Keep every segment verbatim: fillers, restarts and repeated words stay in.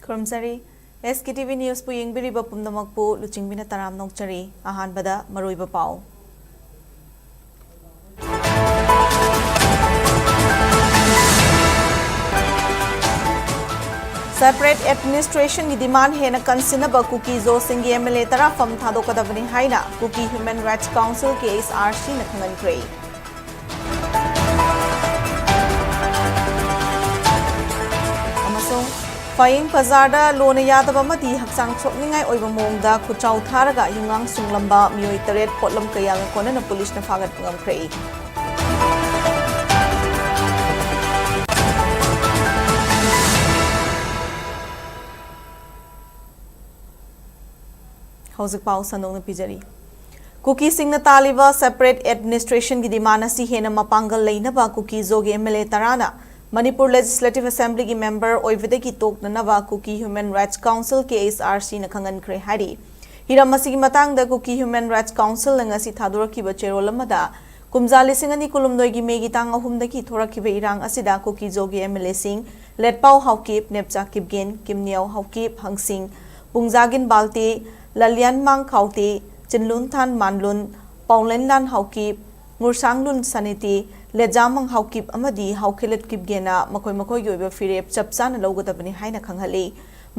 ꯈꯨꯔꯨꯝꯖꯔꯤ꯫ ꯑꯦꯁ ꯀꯦ T V ꯅ꯭ꯌꯨꯁꯄꯨ ꯌꯦꯡꯕꯤꯔꯤꯕ ꯄꯨꯝꯅꯃꯛꯄꯨ ꯂꯨꯆꯤꯡꯕꯤꯅ ꯇꯔꯥꯝꯅ ꯑꯣꯛꯆꯔꯤ꯫ ꯑꯍꯥꯟꯕꯗ ꯃꯔꯨꯑꯣꯏꯕ ꯄꯥꯎ꯫ Separate administrationꯒꯤ demand ꯍꯦꯟꯅ ꯀꯟꯁꯤꯟꯅꯕ ꯀꯨꯀꯤ ꯖꯣꯁꯤꯡꯒꯤ ꯑꯦꯝ ꯑꯦꯜ ꯑꯦ ꯇꯔꯥ ꯐꯝ ꯊꯥꯗꯣꯛꯀꯗꯕꯅꯤ ꯍꯥꯏꯅ ꯀꯨꯀꯤ Human Rights Council, K H R ꯁꯤꯅ ꯈꯪꯍꯟꯈ꯭ꯔꯦ꯫ ꯑꯃꯁꯨꯡ ꯐꯌꯦꯡ ꯕꯖꯥꯔꯗ ꯂꯣꯅ ꯌꯥꯗꯕ ꯑꯃꯗꯤ ꯍꯛꯆꯥꯡ ꯁꯣꯛꯅꯤꯡꯉꯥꯏ ꯑꯣꯏꯕ ꯃꯑꯣꯡꯗ ꯈꯨꯆꯥꯎ ꯊꯥꯔꯒ ꯌꯨꯝꯉꯥꯡ ꯁꯨꯡꯂꯝꯕ ꯃꯤꯑꯣꯏ ꯇꯔꯦꯠ ꯄꯣꯠꯂꯝ ꯀꯌꯥꯒ ꯀꯣꯟꯅꯅ ꯄꯨꯂꯤꯁꯅ ꯐꯥꯒꯠꯄ ꯉꯝꯈ꯭ꯔꯦ꯫ ꯍꯧꯖꯤꯛ ꯄꯥꯎ ꯁꯟꯗꯣꯛꯅ ꯄꯤꯖꯔꯤ꯫ ꯀꯨꯀꯤꯁꯤꯡꯅ ꯇꯥꯜꯂꯤꯕ separate administrationꯒꯤ demand ꯑꯁꯤ ꯍꯦꯟꯅ ꯃꯄꯥꯡꯒꯜ ꯂꯩꯅꯕ ꯀꯨꯀꯤ ꯖꯣꯒꯤ ꯑꯦꯝ ꯑꯦꯜ ꯑꯦ ꯇꯔꯥꯅ ꯃꯅꯤꯄꯨꯔ Legislative Assemblyꯒꯤ member ꯑꯣꯏꯕꯗꯒꯤ ꯇꯣꯛꯅꯅꯕ Kuki Human Rights Council, K H R ꯁꯤꯅ ꯈꯪꯍꯟꯈ꯭ꯔꯦ ꯍꯥꯏꯔꯤ꯫ ꯍꯤꯔꯝ ꯑꯁꯤꯒꯤ ꯃꯇꯥꯡꯗ ꯀꯨꯀꯤ Human Rights Councilꯅ ꯉꯁꯤ ꯊꯥꯗꯣꯔꯛꯈꯤꯕ ꯆꯦꯔꯣꯜ ꯑꯃꯗ, ꯀꯨꯝꯖꯥ ꯂꯤꯁꯤꯡ ꯑꯅꯤ ꯀꯨꯟꯍꯨꯝꯗꯣꯏꯒꯤ ꯃꯦꯒꯤ ꯇꯥꯡ ꯑꯍꯨꯝꯗꯒꯤ ꯊꯣꯔꯛꯈꯤꯕ ꯏꯔꯥꯡ ꯑꯁꯤꯗ ꯀꯨꯀꯤ ꯖꯣꯒꯤ ꯑꯦꯝ ꯑꯦꯜ ꯑꯦꯁꯤꯡ ꯂꯦꯠꯄꯥꯎ ꯍꯥꯎꯀꯤꯞ, ꯅꯦꯞꯆꯥ ꯀꯤꯞꯒꯦꯟ, ꯀꯤꯝꯅꯤꯌꯥꯎ ꯍꯥꯎꯀꯤꯞ, ꯍꯪꯁꯤꯡ, ꯄꯨꯡꯖꯥꯒꯤꯟ ꯕꯥꯜꯇꯦ, ꯂꯥꯂꯤꯌꯥꯟꯃꯥꯡ ꯈꯥꯎꯇꯦ, ꯆꯤꯟꯂꯨꯟꯊꯥꯟ ꯃꯥꯟꯂꯨꯟ, ꯄꯥꯎꯂꯦꯟꯂꯥꯟ ꯍꯥꯎꯀꯤꯞ, ꯉꯨꯔꯁꯥꯡꯂꯨꯟ ꯁꯥꯅꯤꯇꯤ, ꯂꯦꯖꯥꯃꯪ ꯍꯥꯎꯀꯤꯞ ꯑꯃꯗꯤ ꯍꯥꯎꯈꯤꯂꯠ ꯀꯤꯞꯒꯦꯟꯅ ꯃꯈꯣꯏ ꯃꯈꯣꯏꯒꯤ ꯑꯣꯏꯕ ꯐꯤꯔꯦꯞ ꯆꯞ ꯆꯥꯅ ꯂꯧꯒꯗꯕꯅꯤ ꯍꯥꯏꯅ ꯈꯪꯍꯜꯂꯤ꯫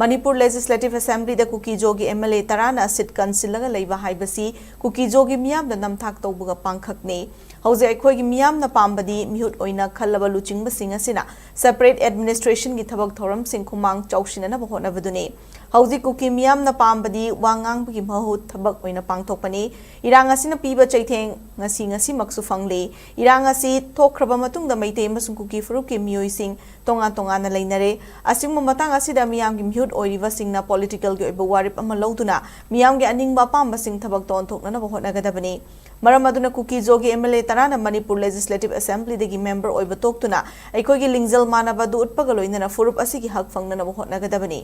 ꯃꯅꯤꯄꯨꯔ Legislative Assemblyꯗ ꯀꯨꯀꯤ ꯖꯣꯒꯤ ꯑꯦꯝ ꯑꯦꯜ ꯑꯦ ꯇꯔꯥꯅ seat ꯀꯟꯁꯤꯜꯂꯒ ꯂꯩꯕ ꯍꯥꯏꯕꯁꯤ ꯀꯨꯀꯤ ꯖꯣꯒꯤ ꯃꯤꯌꯥꯝꯅ ꯅꯝꯊꯥꯛ ꯇꯧꯕꯒ ꯄꯥꯡꯈꯛꯅꯤ꯫ ꯍꯧꯖꯤꯛ ꯑꯩꯈꯣꯏꯒꯤ ꯃꯤꯌꯥꯝꯅ ꯄꯥꯝꯕꯗꯤ ꯃꯤꯍꯨꯠ ꯑꯣꯏꯅ ꯈꯜꯂꯕ ꯂꯨꯆꯤꯡꯕꯁꯤꯡ ꯑꯁꯤꯅ separate administrationꯒꯤ ꯊꯕꯛ ꯊꯧꯔꯝꯁꯤꯡ ꯈꯨꯃꯥꯡ ꯆꯥꯎꯁꯤꯟꯅꯅꯕ ꯍꯣꯠꯅꯕꯗꯨꯅꯤ꯫ ꯍꯧꯖꯤꯛ ꯀꯨꯀꯤ ꯃꯤꯌꯥꯝꯅ ꯄꯥꯝꯕꯗꯤ ꯋꯥ ꯉꯥꯡꯕꯒꯤ ꯃꯍꯨꯠ ꯊꯕꯛ ꯑꯣꯏꯅ ꯄꯥꯡꯊꯣꯛꯄꯅꯤ꯫ ꯏꯔꯥꯡ ꯑꯁꯤꯅ ꯄꯤꯕ ꯆꯩꯊꯦꯡ ꯉꯁꯤ ꯉꯁꯤꯃꯛꯁꯨ ꯐꯪꯂꯤ꯫ ꯏꯔꯥꯡ ꯑꯁꯤ ꯊꯣꯛꯈ꯭ꯔꯕ ꯃꯇꯨꯡꯗ ꯃꯩꯇꯩ ꯑꯃꯁꯨꯡ ꯀꯨꯀꯤ ꯐꯨꯔꯨꯞꯀꯤ ꯃꯤꯑꯣꯏꯁꯤꯡ ꯇꯣꯉꯥꯟ ꯇꯣꯉꯥꯟꯅ ꯂꯩꯅꯔꯦ꯫ ꯑꯁꯤꯒꯨꯝꯕ ꯃꯇꯥꯡ ꯑꯁꯤꯗ ꯃꯤꯌꯥꯝꯒꯤ ꯃꯤꯍꯨꯠ ꯑꯣꯏꯔꯤꯕꯁꯤꯡꯅ politicalꯒꯤ ꯑꯣꯏꯕ ꯋꯥꯔꯦꯞ ꯑꯃ ꯂꯧꯗꯨꯅ ꯃꯤꯌꯥꯝꯒꯤ ꯑꯅꯤꯡꯕ ꯑꯄꯥꯝꯕꯁꯤꯡ ꯊꯕꯛꯇ ꯑꯣꯟꯊꯣꯛꯅꯅꯕ ꯍꯣꯠꯅꯒꯗꯕꯅꯤ꯫ ꯃꯔꯝ ꯑꯗꯨꯅ ꯀꯨꯀꯤ ꯖꯣꯒꯤ ꯑꯦꯝ ꯑꯦꯜ ꯑꯦ ꯇꯔꯥꯅ ꯃꯅꯤꯄꯨꯔ Legislative Assemblyꯗꯒꯤ member ꯑꯣꯏꯕ ꯇꯣꯛꯇꯨꯅ ꯑꯩꯈꯣꯏꯒꯤ ꯂꯤꯡꯖꯦꯜ ꯃꯥꯟꯅꯕ ꯑꯗꯨ ꯎꯠꯄꯒ ꯂꯣꯏꯅꯅ ꯐꯨꯔꯨꯞ ꯑꯁꯤꯒꯤ ꯍꯛ ꯐꯪꯅꯅꯕ ꯍꯣꯠꯅꯒꯗꯕꯅꯤ꯫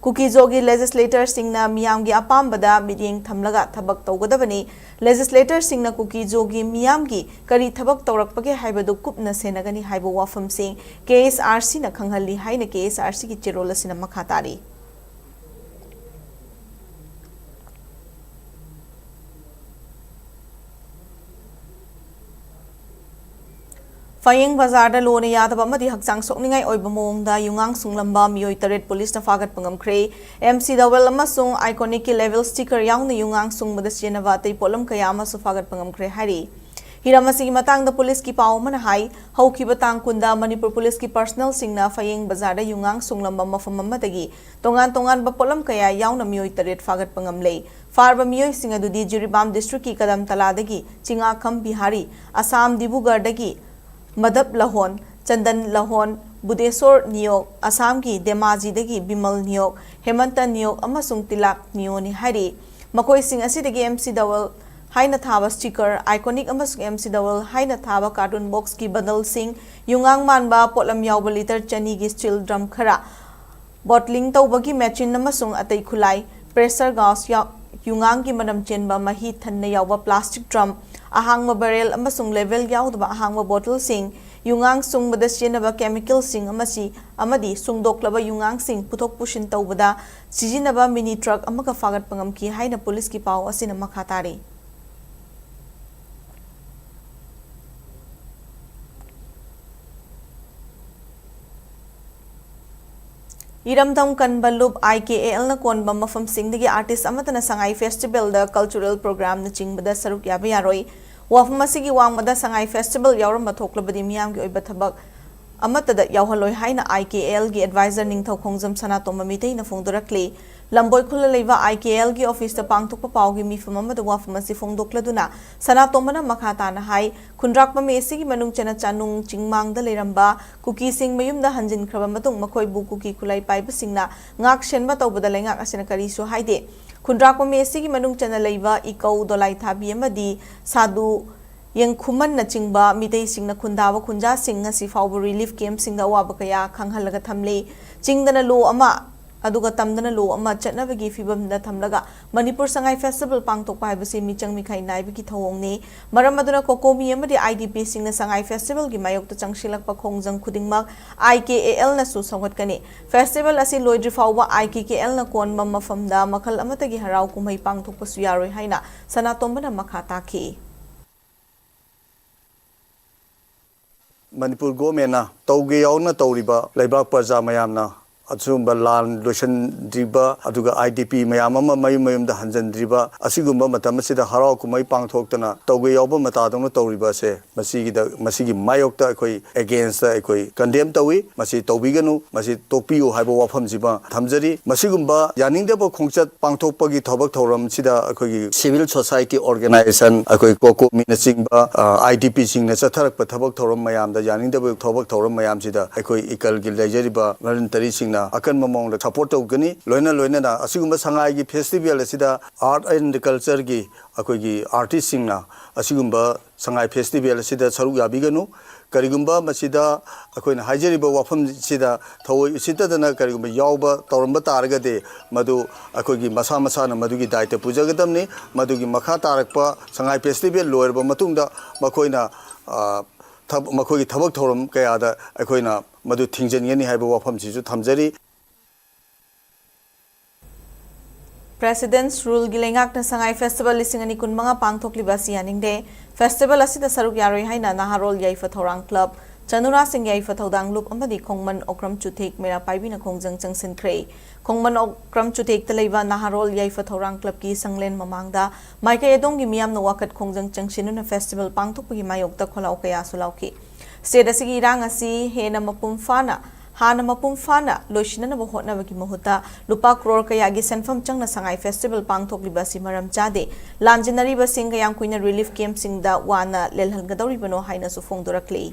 ꯀꯨꯀꯤꯖꯣꯒꯤ ꯂꯦꯖꯤꯁꯂꯦꯇꯔꯁꯤꯡꯅ ꯃꯤꯌꯥꯝꯒꯤ ꯑꯄꯥꯝꯕꯗ ꯃꯤꯠꯌꯦꯡ ꯊꯝꯂꯒ ꯊꯕꯛ ꯇꯧꯒꯗꯕꯅꯤ꯫ ꯂꯦꯖꯤꯁꯂꯦꯇꯔꯁꯤꯡꯅ ꯀꯨꯀꯤꯖꯣꯒꯤ ꯃꯤꯌꯥꯝꯒꯤ ꯀꯔꯤ ꯊꯕꯛ ꯇꯧꯔꯛꯄꯒꯦ ꯍꯥꯏꯕꯗꯨ ꯀꯨꯞꯅ ꯁꯦꯟꯅꯒꯅꯤ ꯍꯥꯏꯕ ꯋꯥꯐꯝꯁꯤꯡ ꯀꯦ ꯑꯦꯁ ꯑꯥꯔ ꯁꯤꯅ ꯈꯪꯍꯜꯂꯤ ꯍꯥꯏꯅ ꯀꯦ ꯑꯦꯁ ꯑꯥꯔ ꯁꯤꯒꯤ ꯆꯦꯔꯣꯜ ꯑꯁꯤꯅ ꯃꯈꯥ ꯇꯥꯔꯤ꯫ ꯐꯌꯦꯡ ꯕꯖꯥꯔꯗ ꯂꯣꯅ ꯌꯥꯗꯕ ꯑꯃꯗꯤ ꯍꯛꯆꯥꯡ ꯁꯣꯛꯅꯤꯡꯉꯥꯏ ꯑꯣꯏꯕ ꯃꯑꯣꯡꯗ ꯌꯨꯉꯥꯡ ꯁꯨꯡꯂꯝꯕ ꯃꯤꯑꯣꯏ ꯇꯔꯦꯠ ꯄꯨꯂꯤꯁꯅ ꯐꯥꯒꯠꯄ ꯉꯝꯈ꯭ꯔꯦ꯫ ꯑꯦꯝ ꯁꯤ ꯗꯕꯜ ꯑꯃꯁꯨꯡ ꯑꯥꯏꯀꯣꯅꯤꯛꯀꯤ ꯂꯦꯚꯦꯜ ꯁ꯭ꯇꯤꯀꯔ ꯌꯥꯎꯅ ꯌꯨꯉꯥꯡ ꯁꯨꯡꯕꯗ ꯁꯤꯖꯤꯟꯅꯕ ꯑꯇꯩ ꯄꯣꯠꯂꯝ ꯀꯌꯥ ꯑꯃꯁꯨ ꯐꯥꯒꯠꯄ ꯉꯝꯈ꯭ꯔꯦ ꯍꯥꯏꯔꯤ꯫ ꯍꯤꯔꯝ ꯑꯁꯤꯒꯤ ꯃꯇꯥꯡꯗ ꯄꯨꯂꯤꯁꯀꯤ ꯄꯥꯎ ꯑꯃꯅ ꯍꯥꯏ, ꯍꯧꯈꯤꯕ ꯇꯥꯡ ꯀꯨꯟꯗ ꯃꯅꯤꯄꯨꯔ ꯄꯨꯂꯤꯁꯀꯤ ꯄꯔꯁꯅꯦꯜꯁꯤꯡꯅ ꯐꯌꯦꯡ ꯕꯖꯥꯔꯗ ꯌꯨꯉꯥꯡ ꯁꯨꯡꯂꯝꯕ ꯃꯐꯝ ꯑꯃꯗꯒꯤ ꯇꯣꯉꯥꯟ ꯇꯣꯉꯥꯟꯕ ꯄꯣꯠꯂꯝ ꯀꯌꯥ ꯌꯥꯎꯅ ꯃꯤꯑꯣꯏ ꯇꯔꯦꯠ ꯐꯥꯒꯠꯄ ꯉꯝꯂꯦ꯫ ꯐꯥꯔꯕ ꯃꯤꯑꯣꯏꯁꯤꯡ ꯑꯗꯨꯗꯤ ꯖꯤꯔꯤꯕꯥꯝ ꯗꯤꯁꯇ꯭ꯔꯤꯛꯀꯤ ꯀꯗꯝꯇꯂꯥꯗꯒꯤ ꯆꯤꯡꯉꯥꯈꯝ ꯕꯤꯍꯥꯔꯤ, ꯑꯁꯥꯝ ꯗꯤꯕꯨꯒꯔꯗꯒꯤ ꯃꯗꯞ ꯂꯍꯣꯟ, ꯆꯟꯗꯟ ꯂꯍꯣꯟ, ꯕꯨꯗꯦꯁꯣꯔ ꯅꯤꯌꯣꯛ, ꯑꯁꯥꯝꯒꯤ ꯙꯦꯃꯥꯖꯤꯗꯒꯤ ꯕꯤꯃꯜ ꯅꯤꯌꯣꯛ, ꯍꯦꯃꯟꯇ ꯅꯤꯌꯣꯛ ꯑꯃꯁꯨꯡ ꯇꯤꯂꯥꯛ ꯅꯤꯌꯣꯅꯤ ꯍꯥꯏꯔꯤ꯫ ꯃꯈꯣꯏꯁꯤꯡ ꯑꯁꯤꯗꯒꯤ ꯑꯦꯝ ꯁꯤ ꯗꯕꯜ ꯍꯥꯏꯅ ꯊꯥꯕ ꯁ꯭ꯇꯤꯀꯔ, ꯑꯥꯏꯀꯣꯅꯤꯛ ꯑꯃꯁꯨꯡ ꯑꯦꯝ ꯁꯤ ꯗꯕꯜ ꯍꯥꯏꯅ ꯊꯥꯕ ꯀꯥꯔꯇꯨꯟ ꯕꯣꯛꯁꯀꯤ ꯕꯟꯗꯜꯁꯤꯡ, ꯌꯨꯉꯥꯡ ꯃꯥꯟꯕ ꯄꯣꯠꯂꯝ ꯌꯥꯎꯕ ꯂꯤꯇꯔ ꯆꯅꯤꯒꯤ ꯁ꯭ꯇꯤꯜ ꯗ꯭ꯔꯝ ꯈꯔ, ꯕꯣꯠꯂꯤꯡ ꯇꯧꯕꯒꯤ ꯃꯦꯆꯤꯟ ꯑꯃꯁꯨꯡ ꯑꯇꯩ ꯈꯨꯠꯂꯥꯏ, ꯄ꯭ꯔꯦꯁꯔ ꯒꯥꯁ ꯌꯥꯎ-, ꯌꯨꯉꯥꯡꯒꯤ ꯃꯅꯝ ꯆꯦꯟꯕ ꯃꯍꯤ ꯊꯟꯅ ꯌꯥꯎꯕ ꯄ꯭ꯂꯥꯁꯇꯤꯛ ꯗ꯭ꯔꯝ, ꯑꯍꯥꯡꯕ ꯕꯦꯔꯦꯜ ꯑꯃꯁꯨꯡ ꯂꯦꯕꯦꯜ ꯌꯥꯎꯗꯕ ꯑꯍꯥꯡꯕ ꯕꯣꯇꯜꯁꯤꯡ, ꯌꯨꯉꯥꯡ ꯁꯨꯡꯕꯗ ꯁꯤꯖꯤꯟꯅꯕ ꯀꯦꯃꯤꯀꯦꯜꯁꯤꯡ ꯑꯃꯁꯤ, ꯑꯃꯗꯤ ꯁꯨꯡꯗꯣꯛꯂꯕ ꯌꯨꯉꯥꯡꯁꯤꯡ ꯄꯨꯊꯣꯛ ꯄꯨꯁꯤꯟ ꯇꯧꯕꯗ ꯁꯤꯖꯤꯟꯅꯕ ꯃꯤꯅꯤ ꯇ꯭ꯔꯛ ꯑꯃꯒ ꯐꯥꯒꯠꯄ ꯉꯝꯈꯤ ꯍꯥꯏꯅ ꯄꯨꯂꯤꯁꯀꯤ ꯄꯥꯎ ꯑꯁꯤꯅ ꯃꯈꯥ ꯇꯥꯔꯤ꯫ ꯏꯔꯝꯗꯝ ꯀꯟꯕ ꯂꯨꯞ ꯑꯥꯏ ꯀꯦ ꯑꯦ ꯑꯦꯜꯅ ꯀꯣꯟꯕ ꯃꯐꯝꯁꯤꯡꯗꯒꯤ ꯑꯥꯔꯇꯤꯁ ꯑꯃꯠꯇꯅ ꯁꯉꯥꯏ ꯐꯦꯁꯇꯤꯚꯦꯜꯗ ꯀꯜꯆꯔꯦꯜ ꯄ꯭ꯔꯣꯒ꯭ꯔꯥꯝꯅꯆꯤꯡꯕꯗ ꯁꯔꯨꯛ ꯌꯥꯕ ꯌꯥꯔꯣꯏ꯫ ꯋꯥꯐꯝ ꯑꯁꯤꯒꯤ ꯋꯥꯡꯃꯗ ꯁꯉꯥꯏ ꯐꯦꯁꯇꯤꯚꯦꯜ ꯌꯥꯎꯔꯝꯕ ꯊꯣꯛꯂꯕꯗꯤ ꯃꯤꯌꯥꯝꯒꯤ ꯑꯣꯏꯕ ꯊꯕꯛ ꯑꯃꯠꯇꯗ ꯌꯥꯎꯍꯜꯂꯣꯏ ꯍꯥꯏꯅ ꯑꯥꯏ ꯀꯦ ꯑꯦ ꯑꯦꯜꯒꯤ ꯑꯦꯗꯚꯥꯏꯖꯔ ꯅꯤꯡꯊꯧ ꯈꯣꯡꯖꯝ ꯁꯅꯥꯇꯣꯝꯕ ꯃꯤꯇꯩꯅ ꯐꯣꯡꯗꯣꯔꯛꯂꯤ꯫ ꯂꯝꯕꯣꯏ ꯈꯨꯜꯗ ꯂꯩꯕ ꯑꯥꯏ ꯀꯦ ꯑꯦꯜꯒꯤ ꯑꯣꯐꯤꯁꯇ ꯄꯥꯡꯊꯣꯛꯄ ꯄꯥꯎꯒꯤ ꯃꯤꯐꯝ ꯑꯃꯗ ꯋꯥꯐꯝ ꯑꯁꯤ ꯐꯣꯡꯗꯣꯛꯂꯗꯨꯅ ꯁꯅꯥꯇꯣꯝꯕꯅ ꯃꯈꯥ ꯇꯥꯅ ꯍꯥꯏ, ꯈꯨꯟꯗ꯭ꯔꯥꯛꯄꯝ ꯑꯦ ꯁꯤꯒꯤ ꯃꯅꯨꯡ ꯆꯟꯅ ꯆꯥꯅꯨꯡ ꯆꯤꯡꯃꯥꯡꯗ ꯂꯩꯔꯝꯕ ꯀꯨꯀꯤꯁꯤꯡ ꯃꯌꯨꯝꯗ ꯍꯟꯖꯤꯟꯈ꯭ꯔꯕ ꯃꯇꯨꯡ ꯃꯈꯣꯏꯕꯨ ꯀꯨꯀꯤ ꯈꯨꯠꯂꯥꯏ ꯄꯥꯏꯕꯁꯤꯡꯅ ꯉꯥꯛ ꯁꯦꯟꯕ ꯇꯧꯕꯗ ꯂꯩꯉꯥꯛ ꯑꯁꯤꯅ ꯀꯔꯤꯁꯨ ꯍꯥꯏꯗꯦ꯫ ꯈꯨꯟꯗ꯭ꯔꯥꯛꯄꯝ ꯑꯦ ꯁꯤꯒꯤ ꯃꯅꯨꯡ ꯆꯟꯅ ꯂꯩꯕ ꯏꯀꯧ ꯗꯣꯂꯥꯏꯊꯥꯕꯤ ꯑꯃꯗꯤ ꯁꯥꯗꯨ ꯌꯦꯡꯈꯨꯃꯟꯅꯆꯤꯡꯕ ꯃꯤꯇꯩꯁꯤꯡꯅ ꯈꯨꯟꯗꯥꯕ ꯈꯨꯟꯖꯥꯁꯤꯡ ꯉꯁꯤ ꯐꯥꯎꯕ ꯔꯤꯂꯤꯐ ꯀꯦꯝꯞꯁꯤꯡꯗ ꯑꯋꯥꯕ ꯀꯌꯥ ꯈꯪꯍꯜꯂꯒ ꯊꯝꯂꯤ꯫ ꯆꯤꯡꯗꯅ ꯂꯣ ꯑꯃ ꯑꯗꯨꯒ ꯇꯝꯗꯅ ꯂꯣ ꯑꯃ ꯆꯠꯅꯕꯒꯤ ꯐꯤꯕꯝꯗ ꯊꯝꯂꯒ ꯃꯅꯤꯄꯨꯔ ꯁꯉꯥꯏ ꯐꯦꯁꯇꯤꯚꯦꯜ ꯄꯥꯡꯊꯣꯛꯄ ꯍꯥꯏꯕꯁꯤ ꯃꯤꯆꯪ ꯃꯤꯈꯥꯏ ꯅꯥꯏꯕꯒꯤ ꯊꯧꯑꯣꯡꯅꯤ꯫ ꯃꯔꯝ ꯑꯗꯨꯅ ꯀꯣꯀꯣꯃꯤ ꯑꯃꯗꯤ IDPꯁꯤꯡꯅ ꯁꯉꯥꯏ ꯐꯦꯁꯇꯤꯚꯦꯜꯒꯤ ꯃꯥꯌꯣꯛꯇ ꯆꯪꯁꯤꯜꯂꯛꯄ ꯈꯣꯡꯖꯪ ꯈꯨꯗꯤꯡꯃꯛ IKALꯅꯁꯨ ꯁꯧꯒꯠꯀꯅꯤ꯫ ꯐꯦꯁꯇꯤꯚꯦꯜ ꯑꯁꯤ ꯂꯣꯏꯗ꯭ꯔꯤ ꯐꯥꯎꯕ IKALꯅ ꯀꯣꯟꯕ ꯃꯐꯝꯗ ꯃꯈꯜ ꯑꯃꯠꯇꯒꯤ ꯍꯔꯥꯎ ꯀꯨꯝꯍꯩ ꯄꯥꯡꯊꯣꯛꯄꯁꯨ ꯌꯥꯔꯣꯏ ꯍꯥꯏꯅ ꯁꯅꯥꯇꯣꯝꯕꯅ ꯃꯈꯥ ꯇꯥꯈꯤ꯫ ꯃꯅꯤꯄꯨꯔ ꯒꯣꯔꯃꯦꯟꯅ ꯇꯧꯒꯦ ꯌꯥꯎꯅ ꯇꯧꯔꯤꯕ ꯂꯩꯕꯥꯛ ꯄ꯭ꯔꯖꯥ ꯃꯌꯥꯝꯅ ꯑꯁꯤꯒꯨꯝꯕ ꯂꯥꯟ ꯂꯣꯏꯁꯤꯟꯗ꯭ꯔꯤꯕ, ꯑꯗꯨꯒ IDP ꯃꯌꯥꯝ ꯑꯃ ꯃꯌꯨꯝ ꯃꯌꯨꯝꯗ ꯍꯟꯖꯤꯟꯗ꯭ꯔꯤꯕ, ꯑꯁꯤꯒꯨꯝꯕ ꯃꯇꯝ ꯑꯁꯤꯗ ꯍꯔꯥꯎ ꯀꯨꯝꯍꯩ ꯄꯥꯡꯊꯣꯛꯇꯅ ꯇꯧꯒꯦ ꯌꯥꯎꯕ ꯃꯇꯥꯗꯧꯅ ꯇꯧꯔꯤꯕ ꯑꯁꯦ, ꯃꯁꯤꯒꯤꯗ, ꯃꯁꯤꯒꯤ ꯃꯥꯌꯣꯛꯇ ꯑꯩꯈꯣꯏ againstꯇ ꯑꯩꯈꯣꯏ condemn ꯇꯧꯏ꯫ ꯃꯁꯤ ꯇꯧꯕꯤꯒꯅꯨ, ꯃꯁꯤ ꯇꯣꯛꯄꯤꯌꯨ ꯍꯥꯏꯕ ꯋꯥꯐꯝꯁꯤꯃ ꯊꯝꯖꯔꯤ꯫ ꯃꯁꯤꯒꯨꯝꯕ ꯌꯥꯅꯤꯡꯗꯕ ꯈꯣꯡꯆꯠ ꯄꯥꯡꯊꯣꯛꯄꯒꯤ ꯊꯕꯛ ꯊꯧꯔꯝꯁꯤꯗ ꯑꯩꯈꯣꯏꯒꯤ civil society organization, ꯑꯩꯈꯣꯏ ꯀꯣꯀꯣꯃꯤꯅꯆꯤꯡꯕ, ꯑ, IDPꯁꯤꯡꯅ ꯆꯠꯊꯔꯛꯄ ꯊꯕꯛ ꯊꯧꯔꯝ ꯃꯌꯥꯝꯗ, ꯌꯥꯅꯤꯡꯗꯕ ꯊꯕꯛ ꯊꯧꯔꯝ ꯃꯌꯥꯝꯁꯤꯗ ꯑꯩꯈꯣꯏ ꯏꯀꯜꯒꯤ ꯂꯩꯖꯔꯤꯕ voluntary ꯁꯤꯡꯅ ꯑꯀꯟꯕ ꯃꯑꯣꯡꯗ support ꯇꯧꯒꯅꯤ꯫ ꯂꯣꯏꯅ ꯂꯣꯏꯅꯅ ꯑꯁꯤꯒꯨꯝꯕ ꯁꯉꯥꯏꯒꯤ festival ꯑꯁꯤꯗ art and cultureꯒꯤ ꯑꯩꯈꯣꯏꯒꯤ artistꯁꯤꯡꯅ ꯑꯁꯤꯒꯨꯝꯕ ꯁꯉꯥꯏ festival ꯑꯁꯤꯗ ꯁꯔꯨꯛ ꯌꯥꯕꯤꯒꯅꯨ꯫ ꯀꯔꯤꯒꯨꯝꯕ ꯃꯁꯤꯗ ꯑꯩꯈꯣꯏꯅ ꯍꯥꯏꯖꯔꯤꯕ ꯋꯥꯐꯝꯁꯤꯗ ꯊꯑꯣꯏ ꯎꯁꯤꯠꯇꯗꯅ ꯀꯔꯤꯒꯨꯝꯕ ꯌꯥꯎꯕ ꯇꯧꯔꯝꯕ ꯇꯥꯔꯒꯗꯤ, ꯃꯗꯨ ꯑꯩꯈꯣꯏꯒꯤ ꯃꯁꯥ ꯃꯁꯥꯅ ꯃꯗꯨꯒꯤ ꯗꯥꯏꯇ ꯄꯨꯖꯒꯗꯕꯅꯤ꯫ ꯃꯗꯨꯒꯤ ꯃꯈꯥ ꯇꯥꯔꯛꯄ ꯁꯉꯥꯏ festival ꯂꯣꯏꯔꯕ ꯃꯇꯨꯡꯗ ꯃꯈꯣꯏꯅ, ꯑ, ꯊꯕ-, ꯃꯈꯣꯏꯒꯤ ꯊꯕꯛ ꯊꯧꯔꯝ ꯀꯌꯥꯗ ꯑꯩꯈꯣꯏꯅ ꯃꯗꯨ ꯊꯤꯡꯖꯤꯟꯒꯅꯤ ꯍꯥꯏꯕ ꯋꯥꯐꯝꯁꯤꯁꯨ ꯊꯝꯖꯔꯤ꯫ President's Ruleꯒꯤ ꯂꯩꯉꯥꯛꯅ ꯁꯉꯥꯏ festival ꯂꯤꯁꯤꯡ ꯑꯅꯤ ꯀꯨꯟꯃꯉꯥ ꯄꯥꯡꯊꯣꯛꯂꯤꯕ ꯑꯁꯤ ꯌꯥꯅꯤꯡꯗꯦ꯫ Festival ꯑꯁꯤꯗ ꯁꯔꯨꯛ ꯌꯥꯔꯣꯏ ꯍꯥꯏꯅ ꯅꯍꯥꯔꯣꯜ ꯌꯥꯏꯐ ꯊꯧꯔꯥꯡ club, ꯆꯅꯨꯔꯥꯁꯤꯡ ꯌꯥꯏꯐ ꯊꯧꯗꯥꯡ ꯂꯨꯞ ꯑꯃꯗꯤ ꯈꯣꯡꯃꯟ ꯑꯣꯀ꯭ꯔꯝ ꯆꯨꯊꯦꯛ ꯃꯩꯔꯥ ꯄꯥꯏꯕꯤꯅ ꯈꯣꯡꯖꯪ ꯆꯪꯁꯤꯟꯈ꯭ꯔꯦ꯫ ꯈꯣꯡꯃꯟ ꯑꯣꯀ꯭ꯔꯝ ꯆꯨꯊꯦꯛꯇ ꯂꯩꯕ ꯅꯍꯥꯔꯣꯜ ꯌꯥꯏꯐ ꯊꯧꯔꯥꯡ clubꯀꯤ ꯁꯪꯂꯦꯟ ꯃꯃꯥꯡꯗ ꯃꯥꯏꯀꯩ ꯑꯗꯣꯝꯒꯤ ꯃꯤꯌꯥꯝꯅ ꯋꯥꯀꯠ ꯈꯣꯡꯖꯪ ꯆꯪꯁꯤꯟꯗꯨꯅ festival ꯄꯥꯡꯊꯣꯛꯄꯒꯤ ꯃꯥꯌꯣꯛꯇ ꯈꯣꯜꯂꯥꯎ ꯀꯌꯥꯁꯨ ꯂꯥꯎꯈꯤ꯫ State ꯑꯁꯤꯒꯤ ꯏꯔꯥꯡ ꯑꯁꯤ ꯍꯦꯟꯅ ꯃꯄꯨꯡ ꯐꯥꯅ, ꯍꯥꯟꯅ ꯃꯄꯨꯡ ꯐꯥꯅ ꯂꯣꯏꯁꯤꯟꯅꯅꯕ ꯍꯣꯠꯅꯕꯒꯤ ꯃꯍꯨꯠꯇ ꯂꯨꯄꯥ ꯀ꯭ꯔꯣꯔ ꯀꯌꯥꯒꯤ ꯁꯦꯟꯐꯝ ꯆꯪꯅ ꯁꯉꯥꯏ festival ꯄꯥꯡꯊꯣꯛꯂꯤꯕ ꯑꯁꯤ ꯃꯔꯝ ꯆꯥꯗꯦ꯫ ꯂꯥꯟꯖꯤꯟꯅꯔꯤꯕꯁꯤꯡ ꯀꯌꯥꯝ ꯀꯨꯏꯅ relief campꯁꯤꯡꯗ ꯋꯥꯅ ꯂꯦꯜꯍꯟꯒꯗꯧꯔꯤꯕꯅꯣ ꯍꯥꯏꯅꯁꯨ ꯐꯣꯡꯗꯣꯔꯛꯂꯤ꯫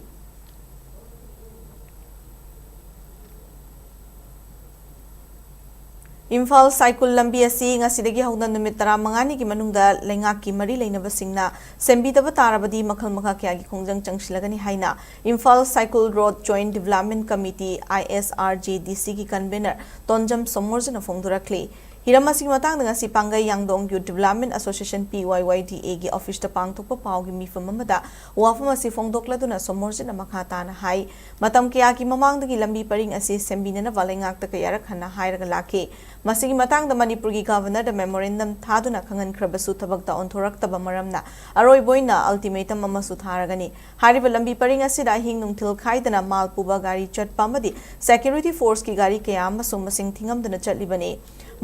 ꯏꯝꯐꯥꯜ ꯁꯥꯏꯀꯨꯜ ꯂꯝꯕꯤ ꯑꯁꯤ ꯉꯁꯤꯗꯒꯤ ꯍꯧꯅ ꯅꯨꯃꯤꯠ ꯇꯔꯥꯃꯉꯥꯅꯤꯒꯤ ꯃꯅꯨꯡꯗ ꯂꯩꯉꯥꯛꯀꯤ ꯃꯔꯤ ꯂꯩꯅꯕꯁꯤꯡꯅ ꯁꯦꯝꯕꯤꯗꯕ ꯇꯥꯔꯕꯗꯤ ꯃꯈꯜ ꯃꯈꯥ ꯀꯌꯥꯒꯤ ꯈꯣꯡꯖꯪ ꯆꯪꯁꯤꯜꯂꯒꯅꯤ ꯍꯥꯏꯅ Imphal Saikul road joint development committee, ISRJDC ꯒꯤ ꯀꯟꯚꯦꯅꯔ ꯇꯣꯟꯖꯝ ꯁꯣꯃꯣꯔꯖꯤꯅ ꯐꯣꯡꯗꯣꯔꯛꯂꯤ꯫ ꯍꯤꯔꯝ ꯑꯁꯤꯒꯤ ꯃꯇꯥꯡꯗ ꯉꯁꯤ Pangei Yangdong youth development association, PYYDA ꯒꯤ ꯑꯣꯐꯤꯁꯇ ꯄꯥꯡꯊꯣꯛꯄ ꯄꯥꯎꯒꯤ ꯃꯤꯐꯝ ꯑꯃꯗ ꯋꯥꯐꯝ ꯑꯁꯤ ꯐꯣꯡꯗꯣꯛꯂꯗꯨꯅ ꯁꯣꯃꯣꯔꯖꯤꯅ ꯃꯈꯥ ꯇꯥꯅ ꯍꯥꯏ, ꯃꯇꯝ ꯀꯌꯥꯒꯤ ꯃꯃꯥꯡꯗꯒꯤ ꯂꯝꯕꯤ ꯄꯔꯤꯡ ꯑꯁꯤ ꯁꯦꯝꯕꯤꯅꯅꯕ ꯂꯩꯉꯥꯛꯇ ꯀꯌꯥꯔꯛ ꯍꯟꯅ ꯍꯥꯏꯔꯒ ꯂꯥꯛꯈꯤ꯫ ꯃꯁꯤꯒꯤ ꯃꯇꯥꯡꯗ ꯃꯅꯤꯄꯨꯔꯒꯤ ꯒꯚꯔꯅꯔꯗ ꯃꯦꯃꯣꯔꯦꯟꯗꯝ ꯊꯥꯗꯨꯅ ꯈꯪꯍꯟꯈ꯭ꯔꯕꯁꯨ ꯊꯕꯛꯇ ꯑꯣꯟꯊꯣꯔꯛꯇꯕ ꯃꯔꯝꯅ ꯑꯔꯣꯏꯕ ꯑꯣꯏꯅ ꯑꯜꯇꯤꯃꯦꯇꯝ ꯑꯃꯁꯨ ꯊꯥꯔꯒꯅꯤ꯫ ꯍꯥꯏꯔꯤꯕ ꯂꯝꯕꯤ ꯄꯔꯤꯡ ꯑꯁꯤꯗ ꯑꯍꯤꯡ ꯅꯨꯡꯊꯤꯜ ꯈꯥꯏꯗꯅ ꯃꯥꯜ ꯄꯨꯕ ꯒꯥꯔꯤ ꯆꯠꯄ ꯑꯃꯗꯤ ꯁꯦꯀ꯭ꯌꯨꯔꯤꯇꯤ ꯐꯣꯔꯁꯀꯤ ꯒꯥꯔꯤ ꯀꯌꯥ ꯑꯃꯁꯨ ꯃꯁꯤꯡ ꯊꯤꯉꯝꯗꯅ ꯆꯠꯂꯤꯕꯅꯤ꯫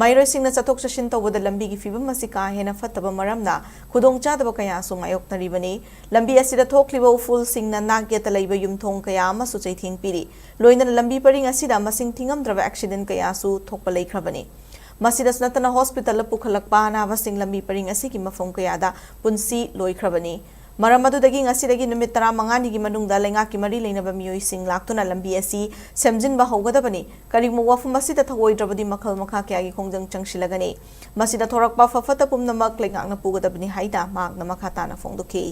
ꯃꯍꯩꯔꯣꯏꯁꯤꯡꯅ ꯆꯠꯊꯣꯛ ꯆꯠꯁꯤꯟ ꯇꯧꯕꯗ ꯂꯝꯕꯤꯒꯤ ꯐꯤꯕꯝ ꯑꯁꯤ ꯀꯥ ꯍꯦꯟꯅ ꯐꯠꯇꯕ ꯃꯔꯝꯅ ꯈꯨꯗꯣꯡꯆꯥꯗꯕ ꯀꯌꯥꯁꯨ ꯃꯥꯌꯣꯛꯅꯔꯤꯕꯅꯤ꯫ ꯂꯝꯕꯤ ꯑꯁꯤꯗ ꯊꯣꯛꯂꯤꯕ ꯎꯐꯨꯜꯁꯤꯡꯅ ꯅꯥꯛ ꯌꯦꯠꯇ ꯂꯩꯕ ꯌꯨꯝꯊꯣꯡ ꯀꯌꯥ ꯑꯃꯁꯨ ꯆꯩꯊꯦꯡ ꯄꯤꯔꯤ꯫ ꯂꯣꯏꯅꯅ ꯂꯝꯕꯤ ꯄꯔꯤꯡ ꯑꯁꯤꯗ ꯃꯁꯤꯡ ꯊꯤꯉꯝꯗ꯭ꯔꯕ ꯑꯦꯛꯁꯤꯗꯦꯟ ꯀꯌꯥꯁꯨ ꯊꯣꯛꯄ ꯂꯩꯈ꯭ꯔꯕꯅꯤ꯫ ꯃꯁꯤꯗꯁꯨ ꯅꯠꯇꯅ ꯍꯣꯁꯄꯤꯇꯥꯜꯗ ꯄꯨꯈꯠꯂꯛꯄ ꯑꯅꯥꯕꯁꯤꯡ ꯂꯝꯕꯤ ꯄꯔꯤꯡ ꯑꯁꯤꯒꯤ ꯃꯐꯝ ꯀꯌꯥꯗ ꯄꯨꯟꯁꯤ ꯂꯣꯏꯈ꯭ꯔꯕꯅꯤ꯫ ꯃꯔꯝ ꯑꯗꯨꯗꯒꯤ ꯉꯁꯤꯗꯒꯤ ꯅꯨꯃꯤꯠ ꯇꯔꯥꯃꯉꯥꯅꯤꯒꯤ ꯃꯅꯨꯡꯗ ꯂꯩꯉꯥꯛꯀꯤ ꯃꯔꯤ ꯂꯩꯅꯕ ꯃꯤꯑꯣꯏꯁꯤꯡ ꯂꯥꯛꯇꯨꯅ ꯂꯝꯕꯤ ꯑꯁꯤ ꯁꯦꯝꯖꯤꯟꯕ ꯍꯧꯒꯗꯕꯅꯤ꯫ ꯀꯔꯤꯒꯨꯝꯕ ꯋꯥꯐꯝ ꯑꯁꯤꯗ ꯊꯧꯑꯣꯏꯗ꯭ꯔꯕꯗꯤ ꯃꯈꯜ ꯃꯈꯥ ꯀꯌꯥꯒꯤ ꯈꯣꯡꯖꯪ ꯆꯪꯁꯤꯜꯂꯒꯅꯤ꯫ ꯃꯁꯤꯗ ꯊꯣꯔꯛꯄ ꯑꯐ ꯐꯠꯇ ꯄꯨꯝꯅꯃꯛ ꯂꯩꯉꯥꯛꯅ ꯄꯨꯒꯗꯕꯅꯤ ꯍꯥꯏꯅ ꯃꯍꯥꯛꯅ ꯃꯈꯥ ꯇꯥꯅ ꯐꯣꯡꯗꯣꯛꯈꯤ꯫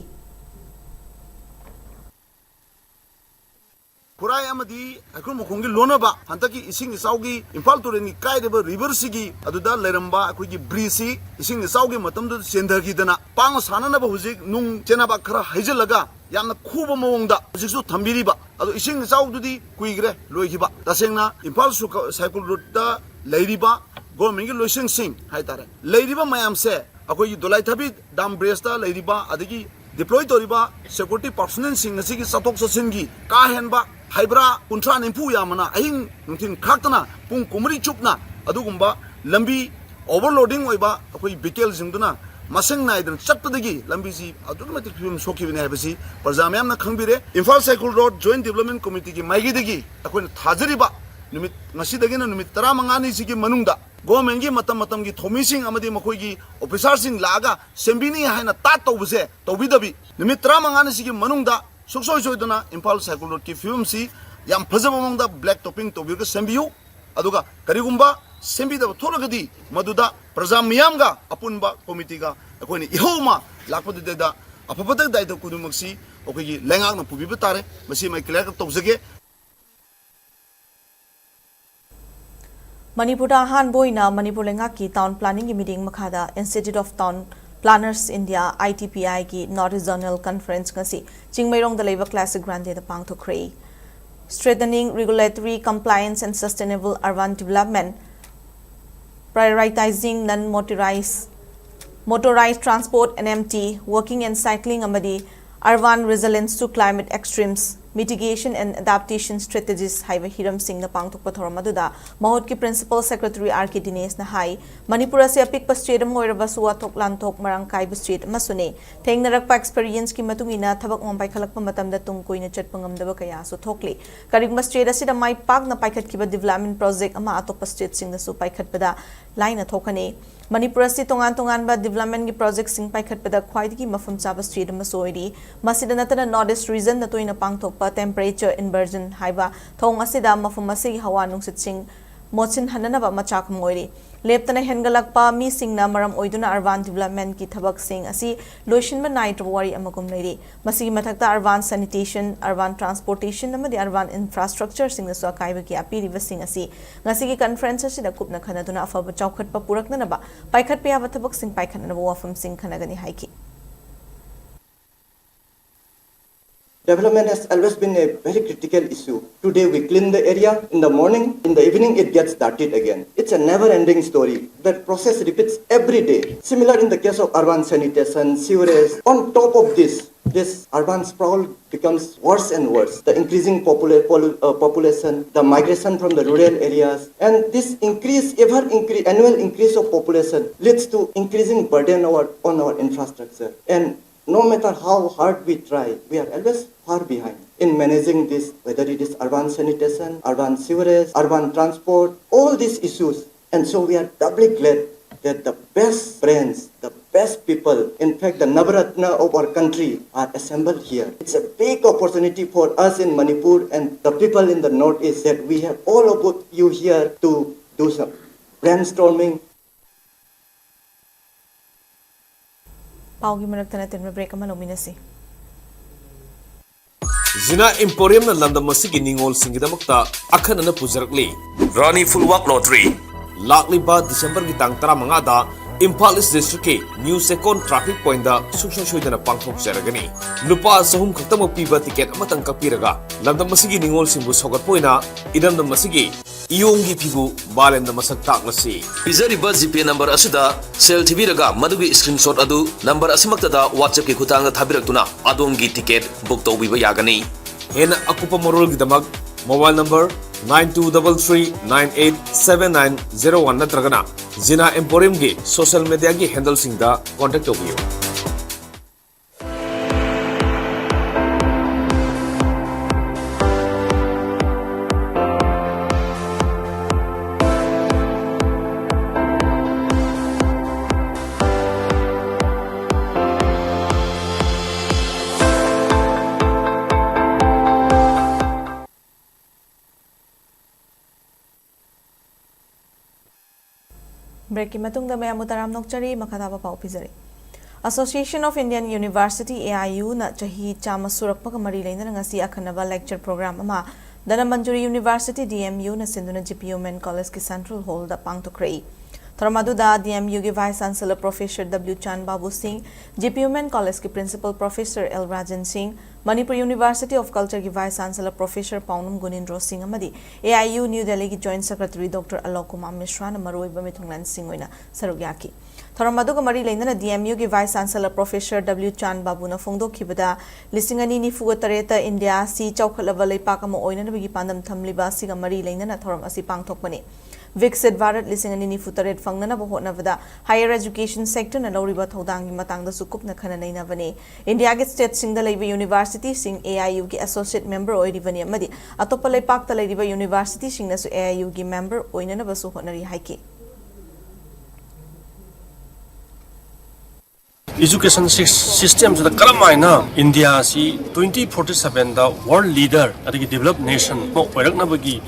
ꯈꯨꯔꯥꯏ ꯑꯃꯗꯤ ꯍꯩꯀ꯭ꯔꯨ ꯃꯈꯣꯡꯒꯤ ꯂꯣꯟꯅꯕ ꯍꯟꯗꯛꯀꯤ ꯏꯁꯤꯡ ꯏꯆꯥꯎꯒꯤ ꯏꯝꯐꯥꯜ ꯇꯨꯔꯦꯜꯒꯤ ꯀꯥꯏꯔꯤꯕ ꯔꯤꯚꯔꯁꯤꯒꯤ ꯑꯗꯨꯗ ꯂꯩꯔꯝꯕ ꯑꯩꯈꯣꯏꯒꯤ ꯕ꯭ꯔꯤꯖꯁꯤ ꯏꯁꯤꯡ ꯏꯆꯥꯎꯒꯤ ꯃꯇꯝꯗꯨꯗ ꯆꯦꯟꯊꯈꯤꯗꯅ ꯄꯥꯡ ꯁꯥꯟꯅꯅꯕ ꯍꯧꯖꯤꯛ ꯅꯨꯡ ꯆꯦꯟꯅꯕ ꯈꯔ ꯍꯩꯖꯤꯜꯂꯒ ꯌꯥꯝꯅ ꯈꯨꯕ ꯃꯑꯣꯡꯗ ꯍꯧꯖꯤꯛꯁꯨ ꯊꯝꯕꯤꯔꯤꯕ꯫ ꯑꯗꯣ ꯏꯁꯤꯡ ꯏꯆꯥꯎꯗꯨꯗꯤ ꯀꯨꯏꯈ꯭ꯔꯦ ꯂꯣꯏꯈꯤꯕ꯫ ꯇꯁꯦꯡꯅ ꯏꯝꯐꯥꯜ ꯁꯨꯀ-, ꯁꯥꯏꯀꯨꯜ ꯔꯣꯗꯇ ꯂꯩꯔꯤꯕ ꯒꯣꯔꯃꯦꯟꯒꯤ ꯂꯣꯏꯁꯪꯁꯤꯡ ꯍꯥꯏꯇꯥꯔꯦ, ꯂꯩꯔꯤꯕ ꯃꯌꯥꯝꯁꯦ ꯑꯩꯈꯣꯏꯒꯤ ꯗꯣꯂꯥꯏꯊꯥꯕꯤ ꯗꯥꯝ ꯕ꯭ꯔꯦꯖꯇ ꯂꯩꯔꯤꯕ ꯑꯗꯒꯤ ꯗꯤꯄ꯭ꯂꯣꯏ ꯇꯧꯔꯤꯕ ꯁꯦꯀ꯭ꯌꯨꯔꯤꯇꯤ ꯄꯥꯔꯁꯣꯅꯦꯜꯁꯤꯡ ꯑꯁꯤꯒꯤ ꯆꯠꯊꯣꯛ ꯆꯠꯁꯤꯟꯒꯤ ꯀꯥ ꯍꯦꯟꯕ ꯍꯩꯕ꯭ꯔꯥ ꯀꯨꯟꯊ꯭ꯔꯥ ꯅꯤꯐꯨ ꯌꯥꯝꯕꯅ ꯑꯍꯤꯡ ꯅꯨꯡꯊꯤꯜ ꯈꯥꯛꯇꯅ ꯄꯨꯡ ꯀꯨꯟꯃꯔꯤ ꯆꯨꯞꯅ ꯑꯗꯨꯒꯨꯝꯕ ꯂꯝꯕꯤ ꯑꯣꯚꯔꯂꯣꯗꯤꯡ ꯑꯣꯏꯕ ꯑꯩꯈꯣꯏ ꯚꯤꯀꯦꯜꯁꯤꯡꯗꯨꯅ ꯃꯁꯤꯡ ꯅꯥꯏꯗꯅ ꯆꯠꯄꯗꯒꯤ ꯂꯝꯕꯤꯁꯤ ꯑꯗꯨꯛꯀꯤ ꯃꯇꯤꯛ ꯐꯤꯕꯝ ꯁꯣꯛꯈꯤꯕꯅꯤ ꯍꯥꯏꯕꯁꯤ ꯄ꯭ꯔꯖꯥ ꯃꯌꯥꯝꯅ ꯈꯪꯕꯤꯔꯦ꯫ Imphal Saikul road joint development ꯀꯃꯤꯇꯤꯒꯤ ꯃꯥꯏꯀꯩꯗꯒꯤ ꯑꯩꯈꯣꯏꯅ ꯊꯥꯖꯔꯤꯕ ꯅꯨꯃꯤꯠ ꯉꯁꯤꯗꯒꯤꯅ ꯅꯨꯃꯤꯠ ꯇꯔꯥꯃꯉꯥꯅꯤꯁꯤꯒꯤ ꯃꯅꯨꯡꯗ ꯒꯣꯔꯃꯦꯟꯒꯤ ꯃꯇꯝ ꯃꯇꯝꯒꯤ ꯊꯧꯃꯤꯁꯤꯡ ꯑꯃꯗꯤ ꯃꯈꯣꯏꯒꯤ ꯑꯣꯐꯤꯁꯥꯔꯁꯤꯡ ꯂꯥꯛꯑꯒ ꯁꯦꯝꯕꯤꯅꯤ ꯍꯥꯏꯅ ꯇꯥꯠ ꯇꯧꯕꯁꯦ ꯇꯧꯕꯤꯗꯕꯤ, ꯅꯨꯃꯤꯠ ꯇꯔꯥꯃꯉꯥꯅꯤꯁꯤꯒꯤ ꯃꯅꯨꯡꯗ ꯁꯨꯡꯁꯣꯏ ꯁꯣꯏꯗꯅ ꯏꯝꯐꯥꯜ ꯁꯥꯏꯀꯨꯜ ꯔꯣꯗꯀꯤ ꯐꯤꯕꯝꯁꯤ ꯌꯥꯝ ꯐꯖꯕ ꯃꯑꯣꯡꯗ ꯕ꯭ꯂꯦꯛ ꯇꯣꯞꯄꯤꯡ ꯇꯧꯕꯤꯔꯒ ꯁꯦꯝꯕꯤꯌꯨ꯫ ꯑꯗꯨꯒ ꯀꯔꯤꯒꯨꯝꯕ ꯁꯦꯝꯕꯤꯗꯕ ꯊꯣꯛꯂꯒꯗꯤ ꯃꯗꯨꯗ ꯄ꯭ꯔꯖꯥ ꯃꯤꯌꯥꯝꯒ ꯑꯄꯨꯟꯕ ꯀꯣꯃꯤꯇꯤꯒ ꯑꯩꯈꯣꯏꯅ ꯏꯍꯧ ꯑꯃ ꯂꯥꯛꯄꯗꯨꯗ ꯑꯐꯕ ꯗꯥꯏꯇ ꯈꯨꯗꯤꯡꯃꯛꯁꯤ ꯑꯩꯈꯣꯏꯒꯤ ꯂꯩꯉꯥꯛꯅ ꯄꯨꯕꯤꯕ ꯇꯥꯔꯦ꯫ ꯃꯁꯤꯃ ꯑꯩ clear ꯇꯧꯖꯒꯦ꯫ ꯃꯅꯤꯄꯨꯔꯗ ꯑꯍꯥꯟꯕ ꯑꯣꯏꯅ ꯃꯅꯤꯄꯨꯔ ꯂꯩꯉꯥꯛꯀꯤ ꯇꯥꯎꯟ ꯄ꯭ꯂꯥꯅꯤꯡꯒꯤ ꯃꯤꯠꯌꯦꯡ ꯃꯈꯥꯗ Institute of Town Planners India, I T P I ꯒꯤ North East Zonal Conference ꯉꯁꯤ ꯆꯤꯡꯃꯩꯔꯣꯡꯗ ꯂꯩꯕ Classic Grandeꯗ ꯄꯥꯡꯊꯣꯛꯈ꯭ꯔꯦ꯫ Strengthening regulatory compliance and sustainable urban development, prioritizing non-motorized motorized transport, N M T, walking and cycling ꯑꯃꯗꯤ urban resilience to climate extremes, mitigation and adaptation strategies ꯍꯥꯏꯕ ꯍꯤꯔꯝꯁꯤꯡꯗ ꯄꯥꯡꯊꯣꯛꯄ ꯊꯧꯔꯝ ꯑꯗꯨꯗ ꯃꯍꯨꯠꯀꯤ Principal Secretary R K ꯗꯤꯅꯦꯁꯅ ꯍꯥꯏ, ꯃꯅꯤꯄꯨꯔ ꯑꯁꯤ ꯑꯄꯤꯛꯄ state ꯑꯃ ꯑꯣꯏꯔꯕꯁꯨ ꯋꯥꯊꯣꯛ ꯂꯥꯟꯊꯣꯛ ꯃꯔꯥꯡ ꯀꯥꯏꯕ state ꯑꯃꯁꯨꯅꯤ꯫ ꯊꯦꯡꯅꯔꯛꯄ experienceꯀꯤ ꯃꯇꯨꯡ ꯏꯟꯅ ꯊꯕꯛ ꯑꯃ ꯄꯥꯏꯈꯠꯂꯛꯄ ꯃꯇꯝꯗ ꯇꯨꯡ ꯀꯣꯏꯅ ꯆꯠꯄ ꯉꯝꯗꯕ ꯀꯌꯥꯁꯨ ꯊꯣꯛꯂꯤ꯫ ꯀꯔꯤꯒꯨꯝꯕ state ꯑꯁꯤꯗ ꯃꯥꯏ ꯄꯥꯛꯅ ꯄꯥꯏꯈꯠꯈꯤꯕ development project ꯑꯃ ꯑꯇꯣꯞꯄ stateꯁꯤꯡꯗꯁꯨ ꯄꯥꯏꯈꯠꯄꯗ ꯂꯥꯏꯅ ꯊꯣꯛꯀꯅꯤ꯫ ꯃꯅꯤꯄꯨꯔ ꯑꯁꯤ ꯇꯣꯉꯥꯟ ꯇꯣꯉꯥꯟꯕ developmentꯀꯤ projectꯁꯤꯡ ꯄꯥꯏꯈꯠꯄꯗ ꯈ꯭ꯋꯥꯏꯗꯒꯤ ꯃꯐꯝ ꯆꯥꯕ state ꯑꯃꯁꯨ ꯑꯣꯏꯔꯤ꯫ ꯃꯁꯤꯗ ꯅꯠꯇꯅ North East regionꯗ ꯇꯣꯏꯅ ꯄꯥꯡꯊꯣꯛꯄ temperature inversion ꯍꯥꯏꯕ ꯊꯧꯑꯣꯡ ꯑꯁꯤꯗ ꯃꯐꯝ ꯑꯁꯤꯒꯤ ꯍꯋꯥ ꯅꯨꯡꯁꯤꯠꯁꯤꯡ ꯃꯣꯠꯁꯤꯟꯍꯟꯅꯅꯕ ꯃꯆꯥꯛ ꯑꯃ ꯑꯣꯏꯔꯤ꯫ ꯂꯦꯞꯇꯅ ꯍꯦꯟꯒꯠꯂꯛꯄ ꯃꯤꯁꯤꯡꯅ ꯃꯔꯝ ꯑꯣꯏꯗꯨꯅ urban developmentꯀꯤ ꯊꯕꯛꯁꯤꯡ ꯑꯁꯤ ꯂꯣꯏꯁꯤꯟꯕ ꯅꯥꯏꯗ꯭ꯔꯕ ꯋꯥꯔꯤ ꯑꯃꯒꯨꯝ ꯂꯩꯔꯤ꯫ ꯃꯁꯤꯒꯤ ꯃꯊꯛꯇ urban sanitation, urban transportation ꯑꯃꯗꯤ urban infrastructureꯁꯤꯡꯗꯁꯨ ꯑꯀꯥꯏꯕ ꯀꯌꯥ ꯄꯤꯔꯤꯕꯁꯤꯡ ꯑꯁꯤ ꯉꯁꯤꯒꯤ conference ꯑꯁꯤꯗ ꯀꯨꯞꯅ ꯈꯟꯅꯗꯨꯅ ꯑꯐꯕ ꯆꯥꯎꯈꯠꯄ ꯄꯨꯔꯛꯅꯅꯕ ꯄꯥꯏꯈꯠꯄ ꯌꯥꯕ ꯊꯕꯛꯁꯤꯡ ꯄꯥꯏꯈꯠꯅꯅꯕ ꯋꯥꯐꯝꯁꯤꯡ ꯈꯟꯅꯒꯅꯤ ꯍꯥꯏꯈꯤ꯫ Development has always been a very critical issue. Today we clean the area in the morning, in the evening it gets dirtied again. It's a never-ending story. That process repeats every day. Similar in the case of urban sanitation, sewerage. On top of this, this urban sprawl becomes worse and worse. The increasing popula- pol- uh, population, the migration from the rural areas, and this increase, ever increase, annual increase of population leads to increasing burden our, on our infrastructure. And no matter how hard we try, we are always far behind in managing this, whether it is urban sanitation, urban sewerage, urban transport, all these issues. And so we are doubly glad that the best brains, the best people, in fact, the Navaratna of our country are assembled here. It's a big opportunity for us in Manipur and the people in the Northeast that we have all of you here to do some. brainstorming. ꯄꯥꯎꯒꯤ ꯃꯔꯛꯇ ꯅꯠꯇꯦꯟꯕ break ꯑꯃ ꯂꯧꯃꯤꯟꯅꯁꯤ꯫ ꯖꯤꯅꯥ ꯏꯝꯄꯣꯔꯤꯌꯝꯅ ꯂꯝꯗꯝ ꯑꯁꯤꯒꯤ ꯅꯤꯉꯣꯜꯁꯤꯡꯒꯤꯗꯃꯛꯇ ꯑꯈꯟꯅꯅ ꯄꯨꯖꯔꯛꯂꯤ꯫ ꯔꯥꯅꯤ ꯐꯨꯜꯋꯥꯛ lottery. ꯂꯥꯛꯂꯤꯕ ꯗꯤꯁꯦꯝꯕꯔꯒꯤ ꯇꯥꯡ ꯇꯔꯥꯃꯉꯥꯗ ꯏꯝꯐꯥꯜ ꯏꯁ ꯗꯤꯁꯇ꯭ꯔꯤꯛꯀꯤ ꯅ꯭ꯌꯨ ꯆꯦꯛꯀꯣꯟ ꯇ꯭ꯔꯥꯐꯤꯛ ꯄꯣꯏꯟꯗ ꯁꯨꯡꯁꯣꯏ ꯁꯣꯏꯗꯅ ꯄꯥꯡꯊꯣꯛꯆꯔꯒꯅꯤ꯫ ꯂꯨꯄꯥ ꯆꯍꯨꯝ ꯈꯛꯇꯃꯛ ꯄꯤꯕ ꯇꯤꯀꯦꯠ ꯑꯃꯇꯪ ꯀꯛꯄꯤꯔꯒ ꯂꯝꯗꯝ ꯑꯁꯤꯒꯤ ꯅꯤꯉꯣꯜꯁꯤꯡꯕꯨ ꯁꯧꯒꯠꯄ ꯑꯣꯏꯅ ꯏꯔꯝꯗꯝ ꯑꯁꯤꯒꯤ ꯏꯌꯣꯡꯒꯤ ꯐꯤꯕꯨ ꯃꯥꯂꯦꯝꯗ ꯃꯁꯛ ꯇꯥꯛꯂꯁꯤ꯫ ꯄꯤꯖꯔꯤꯕ ꯖꯤꯄꯦ ꯅꯝꯕꯔ ꯑꯁꯤꯗ ꯁꯦꯜ ꯊꯤꯕꯤꯔꯒ ꯃꯗꯨꯒꯤ ꯁ꯭ꯀ꯭ꯔꯤꯟꯁꯣꯠ ꯑꯗꯨ ꯅꯝꯕꯔ ꯑꯁꯤꯃꯛꯇꯗ ꯋꯥꯆꯞꯀꯤ ꯈꯨꯠꯊꯥꯡꯗ ꯊꯥꯕꯤꯔꯛꯇꯨꯅ ꯑꯗꯣꯝꯒꯤ ꯇꯤꯀꯦꯠ ꯕꯨꯛ ꯇꯧꯕꯤꯕ ꯌꯥꯒꯅꯤ꯫ ꯍꯦꯟꯅ ꯑꯀꯨꯞꯄ ꯃꯔꯣꯜꯒꯤꯗꯃꯛ mobile number nine two double three nine eight seven nine zero one ꯅꯠꯇ꯭ꯔꯒꯅ ꯖꯤꯅꯥ ꯏꯝꯄꯣꯔꯤꯌꯝꯒꯤ ꯁꯣꯁꯤꯌꯦꯜ ꯃꯤꯗꯤꯌꯥꯒꯤ ꯍꯦꯟꯗꯜꯁꯤꯡꯗ ꯀꯣꯟꯇꯦꯛ ꯇꯧꯕꯤꯌꯨ꯫ ꯕ꯭ꯔꯦꯛꯀꯤ ꯃꯇꯨꯡꯗ ꯃꯌꯥꯝꯕꯨ ꯇꯔꯥꯝꯅ ꯑꯣꯛꯆꯔꯤ꯫ ꯃꯈꯥ ꯇꯥꯕ ꯄꯥꯎ ꯄꯤꯖꯔꯤ꯫ Association of Indian University, A I U, ꯅ ꯆꯍꯤ ꯆꯥꯝꯃ ꯁꯨꯔꯛꯄꯒ ꯃꯔꯤ ꯂꯩꯅꯅ ꯉꯁꯤ ꯑꯈꯟꯅꯕ lecture program ꯑꯃ Dhanamanjuri University, D M U, ꯅ ꯁꯤꯟꯗꯨꯅ G P Women College ꯀꯤ central hall ꯗ ꯄꯥꯡꯊꯣꯛꯈ꯭ꯔꯛꯏ꯫ ꯊꯧꯔꯝ ꯑꯗꯨꯗ D M U ꯒꯤ Vice Chancellor Professor W ꯆꯥꯟ ꯕꯥꯕꯨ ꯁꯤꯡ, G P Women College ꯀꯤ Principal Professor L ꯔꯥꯖꯦꯟ ꯁꯤꯡ, Manipur University of Culture ꯒꯤ Vice Chancellor Professor ꯄꯥꯎꯅꯝ ꯒꯨꯅꯤꯟꯗ꯭ꯔꯣ ꯁꯤꯡ ꯑꯃꯗꯤ A I U New Delhi ꯒꯤ Joint Secretary Doctor Alok Kumar ꯃꯤꯁ꯭ꯔꯥꯅ ꯃꯔꯨꯑꯣꯏꯕ ꯃꯤꯊꯨꯡꯂꯦꯟꯁꯤꯡ ꯑꯣꯏꯅ ꯁꯔꯨꯛ ꯌꯥꯈꯤ꯫ ꯊꯧꯔꯝ ꯑꯗꯨꯒ ꯃꯔꯤ ꯂꯩꯅꯅ D M U ꯒꯤ Vice Chancellor Professor W ꯆꯥꯟ ꯕꯥꯕꯨꯅ ꯐꯣꯡꯗꯣꯛꯈꯤꯕꯗ, ꯂꯤꯁꯤꯡ ꯑꯅꯤ ꯅꯤꯐꯨꯒ ꯇꯔꯦꯠꯇ ꯏꯟꯗꯤꯌꯥ ꯑꯁꯤ ꯆꯥꯎꯈꯠꯂꯕ ꯂꯩꯄꯥꯛ ꯑꯃ ꯑꯣꯏꯅꯅꯕꯒꯤ ꯄꯥꯟꯗꯝ ꯊꯝꯂꯤꯕ ꯑꯁꯤꯒ ꯃꯔꯤ ꯂꯩꯅꯅ ꯊꯧꯔꯝ ꯑꯁꯤ ꯄꯥꯡꯊꯣꯛꯄꯅꯤ꯫ ꯕꯤꯛꯁꯤꯠ ꯚꯥꯔꯠ ꯂꯤꯁꯤꯡ ꯑꯅꯤ ꯅꯤꯐꯨ ꯇꯔꯦꯠ ꯐꯪꯅꯅꯕ ꯍꯣꯠꯅꯕꯗ higher education sector ꯅ ꯂꯧꯔꯤꯕ ꯊꯧꯗꯥꯡꯒꯤ ꯃꯇꯥꯡꯗꯁꯨ ꯀꯨꯞꯅ ꯈꯟꯅ ꯅꯩꯅꯕꯅꯤ꯫ ꯏꯟꯗꯤꯌꯥꯒꯤ state ꯁꯤꯡꯗ ꯂꯩꯕ university ꯁꯤꯡ A I U ꯒꯤ associate member ꯑꯣꯏꯔꯤꯕꯅꯤ ꯑꯃꯗꯤ ꯑꯇꯣꯞꯄ ꯂꯩꯄꯥꯛꯇ ꯂꯩꯔꯤꯕ university ꯁꯤꯡꯅꯁꯨ A I U ꯒꯤ member ꯑꯣꯏꯅꯅꯕꯁꯨ ꯍꯣꯠꯅꯔꯤ ꯍꯥꯏꯈꯤ꯫ Education system ꯁꯤꯗ ꯀꯔꯝ ꯍꯥꯏꯅ ꯏꯟꯗꯤꯌꯥ ꯑꯁꯤ twenty forty seven ꯗ world leader ꯑꯗꯒꯤ developed nation ꯑꯃ ꯑꯣꯏꯔꯛꯅꯕꯒꯤ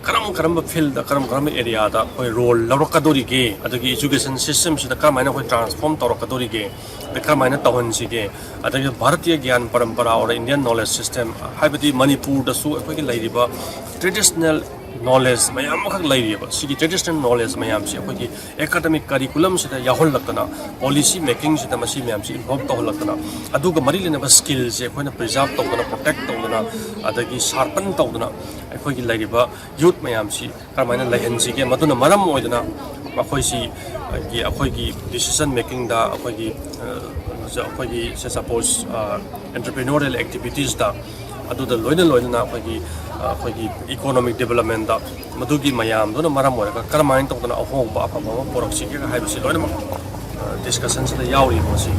ꯀꯔꯝ ꯀꯔꯝꯕ ꯐꯤꯜꯗ, ꯀꯔꯝ ꯀꯔꯝꯕ ꯑꯦꯔꯤꯌꯥꯗ ꯑꯩꯈꯣꯏ ꯔꯣꯜ ꯂꯧꯔꯛꯀꯗꯣꯔꯤꯒꯦ, ꯑꯗꯒꯤ ꯏꯖꯨꯀꯦꯁꯟ ꯁꯤꯁꯇꯦꯝꯁꯤꯗ ꯀꯔꯝꯍꯥꯏꯅ ꯑꯩꯈꯣꯏ ꯇ꯭ꯔꯥꯟꯁꯐꯣꯔꯝ ꯇꯧꯔꯛꯀꯗꯣꯔꯤꯒꯦ, ꯑꯗꯩ ꯀꯔꯝꯍꯥꯏꯅ ꯇꯧꯍꯟꯁꯤꯒꯦ, ꯑꯗꯒꯤ ꯚꯥꯔꯇꯤꯌ ꯒ꯭ꯌꯥꯟ ꯄꯔꯝꯄꯔꯥ or Indian knowledge system, ꯍꯥꯏꯕꯗꯤ ꯃꯅꯤꯄꯨꯔꯗꯁꯨ ꯑꯩꯈꯣꯏꯒꯤ ꯂꯩꯔꯤꯕ ꯇ꯭ꯔꯦꯗꯤꯁꯅꯦꯜ ꯅꯣꯂꯦꯖ ꯃꯌꯥꯝ ꯑꯃꯈꯛ ꯂꯩꯔꯤꯑꯕ꯫ ꯁꯤꯒꯤ ꯇ꯭ꯔꯦꯗꯤꯁꯅꯦꯜ ꯅꯣꯂꯦꯖ ꯃꯌꯥꯝꯁꯤ ꯑꯩꯈꯣꯏꯒꯤ ꯑꯦꯀꯥꯗꯃꯤꯛ ꯀꯔꯤꯀꯨꯂꯝꯁꯤꯗ ꯌꯥꯎꯍꯜꯂꯛꯇꯅ, ꯄꯣꯂꯤꯁꯤ ꯃꯦꯀꯤꯡꯁꯤꯗ ꯃꯁꯤ ꯃꯌꯥꯝꯁꯤ ꯏꯟꯚꯣꯜꯕ ꯇꯧꯍꯜꯂꯛꯇꯅ, ꯑꯗꯨꯒ ꯃꯔꯤ ꯂꯩꯅꯕ ꯁ꯭ꯀꯤꯜꯁꯦ ꯑꯩꯈꯣꯏꯅ ꯄ꯭ꯔꯤꯖꯥꯔꯕ ꯇꯧꯗꯅ, ꯄ꯭ꯔꯣꯇꯦꯛ ꯇꯧꯗꯅ, ꯑꯗꯒꯤ ꯁꯥꯔꯄꯟ ꯇꯧꯗꯅ, ꯑꯩꯈꯣꯏꯒꯤ ꯂꯩꯔꯤꯕ ꯌꯨꯠ ꯃꯌꯥꯝꯁꯤ ꯀꯔꯝꯍꯥꯏꯅ ꯂꯩꯍꯟꯁꯤꯒꯦ, ꯃꯗꯨꯅ ꯃꯔꯝ ꯑꯣꯏꯗꯅ ꯃꯈꯣꯏꯁꯤ, ꯑ, ꯒꯤ ꯑꯩꯈꯣꯏꯒꯤ ꯗꯤꯁꯤꯖꯟ ꯃꯦꯀꯤꯡꯗ ꯑꯩꯈꯣꯏꯒꯤ, ꯑ, ꯑꯩꯈꯣꯏꯒꯤ, ꯁꯦ ꯁꯄꯣꯁ, ꯑ, ꯑꯦꯟꯇꯔꯄ꯭ꯔꯦꯅꯣꯔꯤꯌꯦꯜ ꯑꯦꯛꯇꯤꯚꯤꯇꯤꯁꯇ, ꯑꯗꯨꯗ ꯂꯣꯏꯅ ꯂꯣꯏꯅꯅ ꯑꯩꯈꯣꯏꯒꯤ, ꯑ, ꯑꯩꯈꯣꯏꯒꯤ ꯏꯀꯣꯅꯣꯃꯤꯛ ꯗꯤꯕꯂꯞꯃꯦꯟꯗ ꯃꯗꯨꯒꯤ ꯃꯌꯥꯝꯗꯨꯅ ꯃꯔꯝ ꯑꯣꯏꯔꯒ ꯀꯔꯝꯍꯥꯏꯅ ꯇꯧꯗꯅ ꯑꯍꯣꯡꯕ ꯑꯐꯕ ꯑꯃ ꯄꯨꯔꯛꯁꯤꯒꯦ ꯍꯥꯏꯕꯁꯤ ꯂꯣꯏꯅꯃꯛ, ꯑ, ꯗꯤꯁꯀꯁꯟꯁꯤꯗ ꯌꯥꯎꯔꯤꯕ ꯉꯁꯤ꯫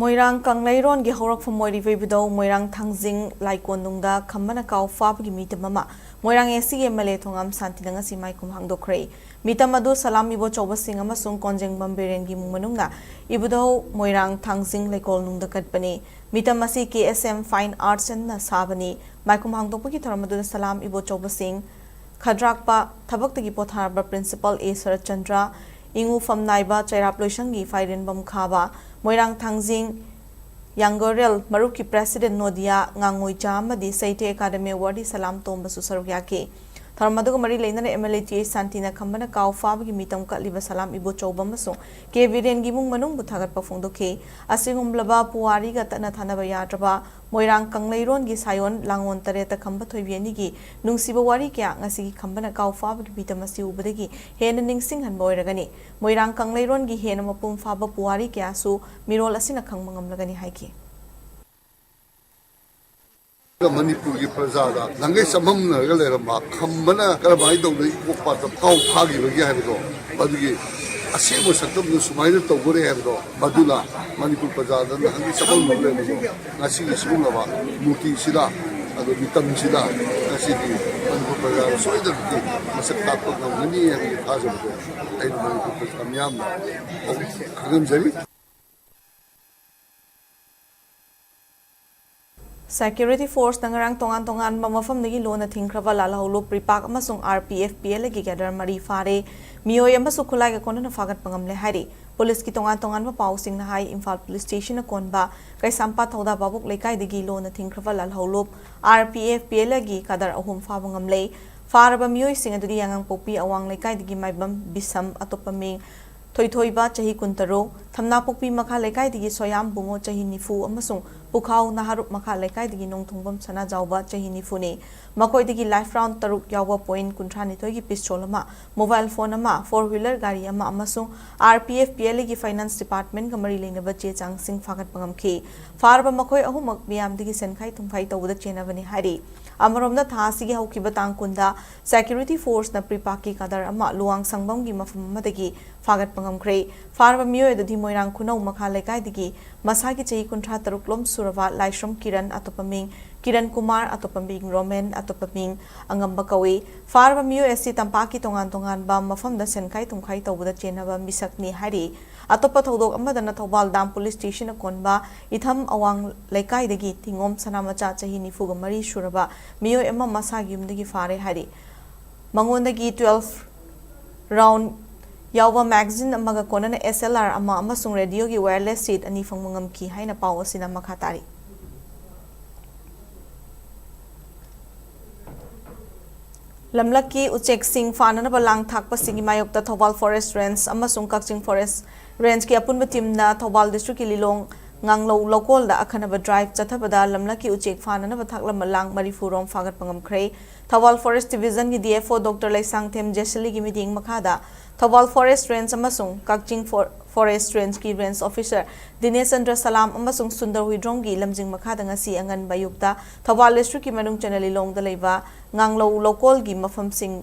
ꯃꯣꯏꯔꯥꯡ ꯀꯪꯂꯩꯔꯣꯟꯒꯤ ꯍꯧꯔꯛꯐꯝ ꯑꯣꯏꯔꯤꯕ ꯏꯕꯨꯙꯧ ꯃꯣꯏꯔꯥꯡ ꯊꯥꯡꯖꯤꯡ ꯂꯥꯏꯀꯣꯟꯅꯨꯡꯗ ꯈꯝꯕꯅ ꯀꯥꯎ ꯐꯥꯕꯒꯤ ꯃꯤꯇꯝ ꯑꯃ ꯃꯣꯏꯔꯥꯡ ꯑꯦꯁꯤꯒꯤ ꯑꯦꯝ ꯑꯦꯜ ꯑꯦ ꯊꯣꯉꯥꯝ ꯁꯥꯟꯇꯤꯅ ꯉꯁꯤ ꯃꯥꯏꯈꯨꯝ ꯍꯥꯡꯗꯣꯛꯈ꯭ꯔꯦ꯫ ꯃꯤꯇꯝ ꯑꯗꯨ ꯁꯂꯥꯝ ꯏꯕꯣꯆꯧꯕꯁꯤꯡ ꯑꯃꯁꯨꯡ ꯀꯣꯟꯖꯦꯡꯕꯝ ꯕꯤꯔꯦꯟꯒꯤ ꯏꯃꯨꯡ ꯃꯅꯨꯡꯅ ꯏꯕꯨꯙꯧ ꯃꯣꯏꯔꯥꯡ ꯊꯥꯡꯖꯤꯡ ꯂꯩꯀꯣꯜꯅꯨꯡꯗ ꯀꯠꯄꯅꯤ꯫ ꯃꯤꯇꯝ ꯑꯁꯤ ꯀꯦ ꯑꯦꯁ ꯑꯦꯝ ꯐꯥꯏꯟ ꯑꯥꯔꯠꯁꯅ ꯁꯥꯕꯅꯤ꯫ ꯃꯥꯏꯈꯨꯝ ꯍꯥꯡꯗꯣꯛꯄꯒꯤ ꯊꯧꯔꯝ ꯑꯗꯨꯗ ꯁꯂꯥꯝ ꯏꯕꯣꯆꯧꯕꯁꯤꯡ, ꯈꯗ꯭ꯔꯥꯛꯄ ꯊꯕꯛꯇꯒꯤ ꯄꯣꯊꯥꯔꯕ ꯄ꯭ꯔꯤꯟꯁꯤꯄꯥꯜ ꯑꯦ ꯁꯔꯠꯆꯟꯗ꯭ꯔ, ꯏꯉꯨꯐꯝ ꯅꯥꯏꯕ ꯆꯩꯔꯥꯞ ꯂꯣꯏꯁꯪꯒꯤ ꯐꯥꯏꯔꯦꯟꯕꯝ ꯈꯥꯕ, ꯃꯣꯏꯔꯥꯡ ꯊꯥꯡꯖꯤꯡ ꯌꯥꯡꯒꯣꯔꯦꯜ ꯃꯔꯨꯞꯀꯤ ꯄ꯭ꯔꯦꯁꯤꯗꯦꯟ ꯅꯣꯗꯤꯌꯥ ꯉꯥꯉꯣꯏꯖꯥ ꯑꯃꯗꯤ ꯁꯥꯍꯤꯇ꯭ꯌ ꯑꯦꯀꯥꯗꯃꯤ ꯑꯦꯋꯥꯔꯗꯤ ꯁꯂꯥꯝ ꯇꯣꯝꯕꯁꯨ ꯁꯔꯨꯛ ꯌꯥꯈꯤ꯫ ꯊꯧꯔꯝ ꯑꯗꯨꯒ ꯃꯔꯤ ꯂꯩꯅꯅ ꯑꯦꯝ ꯑꯦꯜ ꯑꯦ ꯇꯤ ꯑꯦꯁ ꯁꯥꯟꯇꯤꯅ ꯈꯝꯕꯅ ꯀꯥꯎ ꯐꯥꯕꯒꯤ ꯃꯤꯇꯝ ꯀꯠꯂꯤꯕ ꯁꯂꯥꯝ ꯏꯕꯣꯆꯧꯕ ꯑꯃꯁꯨꯡ ꯀꯦ ꯕꯤꯔꯦꯟꯒꯤ ꯏꯃꯨꯡ ꯃꯅꯨꯡꯕꯨ ꯊꯥꯒꯠꯄ ꯐꯣꯡꯗꯣꯛꯈꯤ꯫ ꯑꯁꯤꯒꯨꯝꯂꯕ ꯄꯨꯋꯥꯔꯤꯒ ꯇꯠꯅ ꯊꯥꯅꯕ ꯌꯥꯗ꯭ꯔꯕ ꯃꯣꯏꯔꯥꯡ ꯀꯪꯂꯩꯔꯣꯟꯒꯤ ꯁꯥꯌꯣꯟ ꯂꯥꯡꯉꯣꯟ ꯇꯔꯦꯠꯇ ꯈꯝꯕ ꯊꯣꯏꯕꯤ ꯑꯅꯤꯒꯤ ꯅꯨꯡꯁꯤꯕ ꯋꯥꯔꯤ ꯀꯌꯥ ꯉꯁꯤꯒꯤ ꯈꯝꯕꯅ ꯀꯥꯎ ꯐꯥꯕꯒꯤ ꯃꯤꯇꯝ ꯑꯁꯤ ꯎꯕꯗꯒꯤ ꯍꯦꯟꯅ ꯅꯤꯡꯁꯤꯡꯍꯟꯕ ꯑꯣꯏꯔꯒꯅꯤ꯫ ꯃꯣꯏꯔꯥꯡ ꯀꯪꯂꯩꯔꯣꯟꯒꯤ ꯍꯦꯟꯅ ꯃꯄꯨꯡ ꯐꯥꯕ ꯄꯨꯋꯥꯔꯤ ꯀꯌꯥꯁꯨ ꯃꯤꯔꯣꯜ ꯑꯁꯤꯅ ꯈꯪꯕ ꯉꯝꯂꯒꯅꯤ ꯍꯥꯏꯈꯤ꯫ ꯃꯅꯤꯄꯨꯔꯒꯤ ꯄ꯭ꯔꯖꯥꯗ ꯅꯪꯒꯩ ꯆꯃꯝꯅꯔꯒ ꯂꯩꯔꯝꯕ ꯈꯝꯕꯅ ꯀꯔꯝꯍꯥꯏꯅ ꯇꯧꯗꯅ ꯏꯀꯣꯛ ꯄꯥꯠꯇ ꯀꯥꯎ ꯐꯥꯈꯤꯕꯒꯦ ꯍꯥꯏꯕꯗꯣ, ꯃꯗꯨꯒꯤ ꯑꯁꯦꯡꯕ ꯁꯛꯇꯝꯗꯨ ꯁꯨꯃꯥꯏꯅ ꯇꯧꯗꯣꯔꯦ ꯍꯥꯏꯕꯗꯣ, ꯃꯗꯨꯅ ꯃꯅꯤꯄꯨꯔ ꯄ꯭ꯔꯖꯥꯗ ꯅꯍꯥꯟꯒꯤ ꯆꯃꯝꯅꯕ ꯂꯩꯕꯗꯣ ꯉꯁꯤꯒꯤ ꯁꯤꯒꯨꯝꯂꯕ ꯃꯨꯔꯇꯤꯁꯤꯗ, ꯑꯗꯨ ꯃꯤꯇꯝꯁꯤꯗ ꯉꯁꯤꯗꯤ ꯃꯅꯤꯄꯨꯔ ꯄ꯭ꯔꯖꯥꯗ ꯁꯣꯏꯗꯅꯃꯛꯀꯤ ꯃꯁꯛ ꯇꯥꯛꯄ ꯉꯝꯒꯅꯤ ꯍꯥꯏꯕꯒꯤ ꯊꯥꯖꯕꯗꯣ ꯑꯩꯅ ꯃꯅꯤꯄꯨꯔ ꯄ꯭ꯔꯖꯥ ꯃꯤꯌꯥꯝꯗ ꯈꯪꯍꯟꯖꯔꯤ꯫ Security Force ꯅ ꯉꯔꯥꯡ ꯇꯣꯉꯥꯟ ꯇꯣꯉꯥꯟꯕ ꯃꯐꯝꯗꯒꯤ ꯂꯣꯟꯅ ꯊꯤꯡꯈ꯭ꯔꯕ ꯂꯥꯜꯍꯧꯂꯨꯞ ꯄ꯭ꯔꯤꯄꯥꯛ ꯑꯃꯁꯨꯡ R P F P L ꯒꯤ cadre ꯃꯔꯤ ꯐꯥꯔꯦ꯫ ꯃꯤꯑꯣꯏ ꯑꯃꯁꯨ ꯈꯨꯠꯂꯥꯏꯒ ꯀꯣꯟꯅꯅ ꯐꯥꯒꯠꯄ ꯉꯝꯂꯦ ꯍꯥꯏꯔꯤ꯫ ꯄꯨꯂꯤꯁꯀꯤ ꯇꯣꯉꯥꯟ ꯇꯣꯉꯥꯟꯕ ꯄꯥꯎꯁꯤꯡꯅ ꯍꯥꯏ, ꯏꯝꯐꯥꯜ ꯄꯨꯂꯤꯁ ꯁ꯭ꯇꯦꯁꯟꯅ ꯀꯣꯟꯕ ꯀꯩꯁꯥꯝꯄꯥꯠ ꯊꯧꯗꯥ ꯚꯥꯕꯣꯛ ꯂꯩꯀꯥꯏꯗꯒꯤ ꯂꯣꯟꯅ ꯊꯤꯡꯈ꯭ꯔꯕ ꯂꯥꯜꯍꯧꯂꯨꯞ R P F P L ꯒꯤ cadre ꯑꯍꯨꯝ ꯐꯥꯕ ꯉꯝꯂꯦ꯫ ꯐꯥꯔꯕ ꯃꯤꯑꯣꯏꯁꯤꯡ ꯑꯗꯨꯗꯤ ꯌꯥꯉꯥꯡꯄꯣꯛꯄꯤ ꯑꯋꯥꯡ ꯂꯩꯀꯥꯏꯗꯒꯤ ꯃꯥꯏꯕꯝ ꯕꯤꯁꯝ, ꯑꯇꯣꯞꯄ ꯃꯤꯡ ꯊꯣꯏꯊꯣꯏꯕ, ꯆꯍꯤ ꯀꯨꯟꯇꯔꯨꯛ, ꯊꯝꯅꯥꯄꯣꯛꯄꯤ ꯃꯈꯥ ꯂꯩꯀꯥꯏꯗꯒꯤ ꯁꯣꯌꯥꯝ ꯕꯨꯡꯉꯣ, ꯆꯍꯤ ꯅꯤꯐꯨ, ꯑꯃꯁꯨꯡ ꯄꯨꯈꯥꯎ ꯅꯍꯥꯔꯨꯞ ꯃꯈꯥ ꯂꯩꯀꯥꯏꯗꯒꯤ ꯅꯣꯡꯊꯣꯡꯕꯝ ꯁꯅꯥꯖꯥꯎꯕ, ꯆꯍꯤ ꯅꯤꯐꯨꯅꯤ꯫ ꯃꯈꯣꯏꯗꯒꯤ live round ꯇꯔꯨꯛ ꯌꯥꯎꯕ point ꯀꯨꯟꯊ꯭ꯔꯥꯅꯤꯊꯣꯏꯒꯤ pistol ꯑꯃ, mobile phone ꯑꯃ, four wheeler ꯒꯥꯔꯤ ꯑꯃ ꯑꯃꯁꯨꯡ R P F P L ꯒꯤ finance department ꯀ ꯃꯔꯤ ꯂꯩꯅꯕ ꯆꯦ ꯆꯥꯡꯁꯤꯡ ꯐꯥꯒꯠꯄ ꯉꯝꯈꯤ꯫ ꯐꯥꯔꯕ ꯃꯈꯣꯏ ꯑꯍꯨꯝꯃꯛ ꯃꯤꯌꯥꯝꯗꯒꯤ ꯁꯦꯟꯈꯥꯏ ꯊꯨꯝꯈꯥꯏ ꯇꯧꯕꯗ ꯆꯦꯟꯅꯕꯅꯤ ꯍꯥꯏꯔꯤ꯫ ꯑꯃꯔꯣꯝꯗ, ꯊꯥ ꯑꯁꯤꯒꯤ ꯍꯧꯈꯤꯕ ꯇꯥꯡ ꯀꯨꯟꯗ Security Force ꯅ ꯄ꯭ꯔꯤꯄꯥꯛꯀꯤ cadre ꯑꯃ ꯂꯨꯋꯥꯡ ꯁꯪꯕꯝꯒꯤ ꯃꯐꯝ ꯑꯃꯗꯒꯤ ꯐꯥꯒꯠꯄ ꯉꯝꯈ꯭ꯔꯦ꯫ ꯐꯥꯔꯕ ꯃꯤꯑꯣꯏ ꯑꯗꯨꯗꯤ ꯃꯣꯏꯔꯥꯡ ꯈꯨꯅꯧ ꯃꯈꯥ ꯂꯩꯀꯥꯏꯗꯒꯤ ꯃꯁꯥꯒꯤ ꯆꯍꯤ ꯀꯨꯟꯊ꯭ꯔꯥ ꯇꯔꯨꯛ ꯂꯣꯝ ꯁꯨꯔꯕ ꯂꯥꯏꯁ꯭ꯔꯝ ꯀꯤꯔꯟ, ꯑꯇꯣꯞꯄ ꯃꯤꯡ ꯀꯤꯔꯟ ꯀꯨꯃꯥꯔ, ꯑꯇꯣꯞꯄ ꯃꯤꯡ ꯔꯣꯃꯦꯟ, ꯑꯇꯣꯞꯄ ꯃꯤꯡ ꯑꯉꯝꯕ ꯀꯧꯏ꯫ ꯐꯥꯔꯕ ꯃꯤꯑꯣꯏ ꯑꯁꯤ ꯇꯝꯄꯥꯛꯀꯤ ꯇꯣꯉꯥꯟ ꯇꯣꯉꯥꯟꯕ ꯃꯐꯝꯗ ꯁꯦꯟꯈꯥꯏ ꯊꯨꯝꯈꯥꯏ ꯇꯧꯕꯗ ꯆꯦꯟꯅꯕ ꯃꯤꯁꯛꯅꯤ ꯍꯥꯏꯔꯤ꯫ ꯑꯇꯣꯞꯄ ꯊꯧꯗꯣꯛ ꯑꯃꯗꯅ ꯊꯧꯕꯥꯜ ꯗꯥꯝ ꯄꯨꯂꯤꯁ ꯁ꯭ꯇꯦꯁꯟꯅ ꯀꯣꯟꯕ ꯏꯊꯝ ꯑꯋꯥꯡ ꯂꯩꯀꯥꯏꯗꯒꯤ ꯊꯤꯉꯣꯝ ꯁꯅꯥꯃꯆꯥ, ꯆꯍꯤ ꯅꯤꯐꯨꯒ ꯃꯔꯤ ꯁꯨꯔꯕ ꯃꯤꯑꯣꯏ ꯑꯃ ꯃꯁꯥꯒꯤ ꯌꯨꯝꯗꯒꯤ ꯐꯥꯔꯦ ꯍꯥꯏꯔꯤ꯫ ꯃꯉꯣꯟꯗꯒꯤ twelve round ꯌꯥꯎꯕ magazine ꯑꯃꯒ ꯀꯣꯟꯅꯅ S L R ꯑꯃ ꯑꯃꯁꯨꯡ radioꯒꯤ wireless set ꯑꯅꯤ ꯐꯪꯕ ꯉꯝꯈꯤ ꯍꯥꯏꯅ ꯄꯥꯎ ꯑꯁꯤꯅ ꯃꯈꯥ ꯇꯥꯔꯤ꯫ ꯂꯝꯂꯛꯀꯤ ꯎꯆꯦꯛꯁꯤꯡ ꯐꯥꯅꯅꯕ ꯂꯥꯡ ꯊꯥꯛꯄꯁꯤꯡꯒꯤ ꯃꯥꯌꯣꯛꯇ ꯊꯧꯕꯥꯜ Forest Range ꯑꯃꯁꯨꯡ ꯀꯛꯆꯤꯡ Forest Rangeꯀꯤ ꯑꯄꯨꯟꯕ teamꯅ ꯊꯧꯕꯥꯜ districtꯀꯤ ꯂꯤꯂꯣꯡ ꯉꯥꯡꯂꯧ ꯂꯧꯀꯣꯜꯗ ꯑꯈꯟꯅꯕ drive ꯆꯠꯊꯕꯗ ꯂꯝꯂꯛꯀꯤ ꯎꯆꯦꯛ ꯐꯥꯅꯅꯕ ꯊꯥꯛꯂꯝꯕ ꯂꯥꯡ ꯃꯔꯤꯐꯨ ꯔꯣꯝ ꯐꯥꯒꯠꯄ ꯉꯝꯈ꯭ꯔꯦ꯫ Thoubal Forest Divisionꯒꯤ D F O Doctor Leishangthem ꯖꯦꯁꯂꯤꯒꯤ ꯃꯤꯠꯌꯦꯡ ꯃꯈꯥꯗ ꯊꯧꯕꯥꯜ Forest Range ꯑꯃꯁꯨꯡ ꯀꯛꯆꯤꯡ For-, Forest Rangeꯀꯤ Range Officer ꯗꯤꯅꯦꯁ ꯆꯟꯗ꯭ꯔ ꯁꯂꯥꯝ ꯑꯃꯁꯨꯡ ꯁꯨꯟꯗꯔ ꯍꯨꯏꯗ꯭ꯔꯣꯝꯒꯤ ꯂꯝꯖꯤꯡ ꯃꯈꯥꯗ ꯉꯁꯤ ꯑꯉꯟꯕ ꯑꯌꯨꯛꯇ ꯊꯧꯕꯥꯜ districtꯀꯤ ꯃꯅꯨꯡ ꯆꯟꯅ ꯂꯤꯂꯣꯡꯗ ꯂꯩꯕ ꯉꯥꯡꯂꯧ ꯂꯧꯀꯣꯜꯒꯤ ꯃꯐꯝꯁꯤꯡ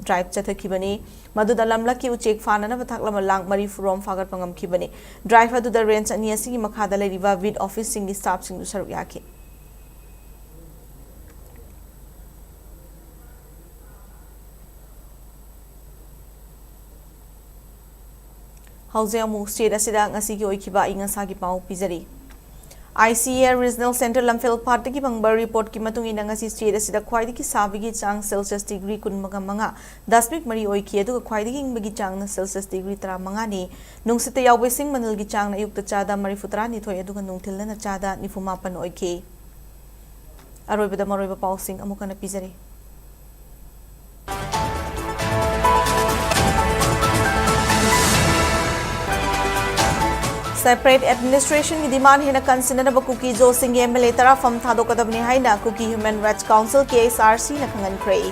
drive ꯆꯠꯊꯈꯤꯕꯅꯤ꯫ ꯃꯗꯨꯗ ꯂꯝꯂꯛꯀꯤ ꯎꯆꯦꯛ ꯐꯥꯅꯅꯕ ꯊꯥꯛꯂꯝꯕ ꯂꯥꯡ ꯃꯔꯤꯐꯨ ꯔꯣꯝ ꯐꯥꯒꯠꯄ ꯉꯝꯈꯤꯕꯅꯤ꯫ Drive ꯑꯗꯨꯗ range ꯑꯅꯤ ꯑꯁꯤꯒꯤ ꯃꯈꯥꯗ ꯂꯩꯔꯤꯕ beat officeꯁꯤꯡꯒꯤ staffꯁꯤꯡꯁꯨ ꯁꯔꯨꯛ ꯌꯥꯈꯤ꯫ ꯍꯧꯖꯤꯛ ꯑꯃꯨꯛ state ꯑꯁꯤꯗ ꯉꯁꯤꯒꯤ ꯑꯣꯏꯈꯤꯕ ꯑꯏꯪ ꯑꯁꯥꯒꯤ ꯄꯥꯎ ꯄꯤꯖꯔꯤ꯫ ICAR Regional Centre ꯂꯝꯐꯦꯜ ꯄꯥꯠꯇꯒꯤ ꯐꯪꯕ ꯔꯤꯄꯣꯔꯠꯀꯤ ꯃꯇꯨꯡ ꯏꯟꯅ, ꯉꯁꯤ ꯁ꯭ꯇꯦꯠ ꯑꯁꯤꯗ ꯈ꯭ꯋꯥꯏꯗꯒꯤ ꯁꯥꯕꯒꯤ ꯆꯥꯡ ꯁꯦꯜꯁꯤꯌꯁ ꯗꯤꯒ꯭ꯔꯤ ꯀꯨꯟꯃꯉꯥ ꯗꯁꯃꯤꯛ ꯃꯔꯤ ꯑꯣꯏꯈꯤ, ꯑꯗꯨꯒ ꯈ꯭ꯋꯥꯏꯗꯒꯤ ꯏꯪꯕꯒꯤ ꯆꯥꯡꯅ ꯁꯦꯜꯁꯤꯌꯁ ꯗꯤꯒ꯭ꯔꯤ ꯇꯔꯥꯃꯉꯥꯅꯤ꯫ ꯅꯨꯡꯁꯤꯠꯇ ꯌꯥꯎꯕ ꯏꯁꯤꯡ ꯃꯅꯤꯜꯒꯤ ꯆꯥꯡꯅ ꯑꯌꯨꯛꯇ ꯆꯥꯗ ꯃꯔꯤꯐꯨ ꯇꯔꯥꯅꯤꯊꯣꯏ ꯑꯗꯨꯒ ꯅꯨꯡꯊꯤꯜꯗꯅ ꯆꯥꯗ ꯅꯤꯐꯨ ꯃꯥꯄꯟ ꯑꯣꯏꯈꯤ꯫ ꯑꯔꯣꯏꯕꯗ ꯃꯔꯨꯑꯣꯏꯕ ꯄꯥꯎꯁꯤꯡ ꯑꯃꯨꯛ ꯍꯟꯅ ꯄꯤꯖꯔꯤ꯫ Separate administrationꯒꯤ demand ꯍꯦꯟꯅ ꯀꯟꯁꯤꯟꯅꯅꯕ ꯀꯨꯀꯤ ꯖꯣꯁꯤꯡꯒꯤ MLA ꯇꯔꯥ ꯐꯝ ꯊꯥꯗꯣꯛꯀꯗꯕꯅꯤ ꯍꯥꯏꯅ Kuki Human Rights Council, KHRCꯅ ꯈꯪꯍꯟꯈ꯭ꯔꯦ꯫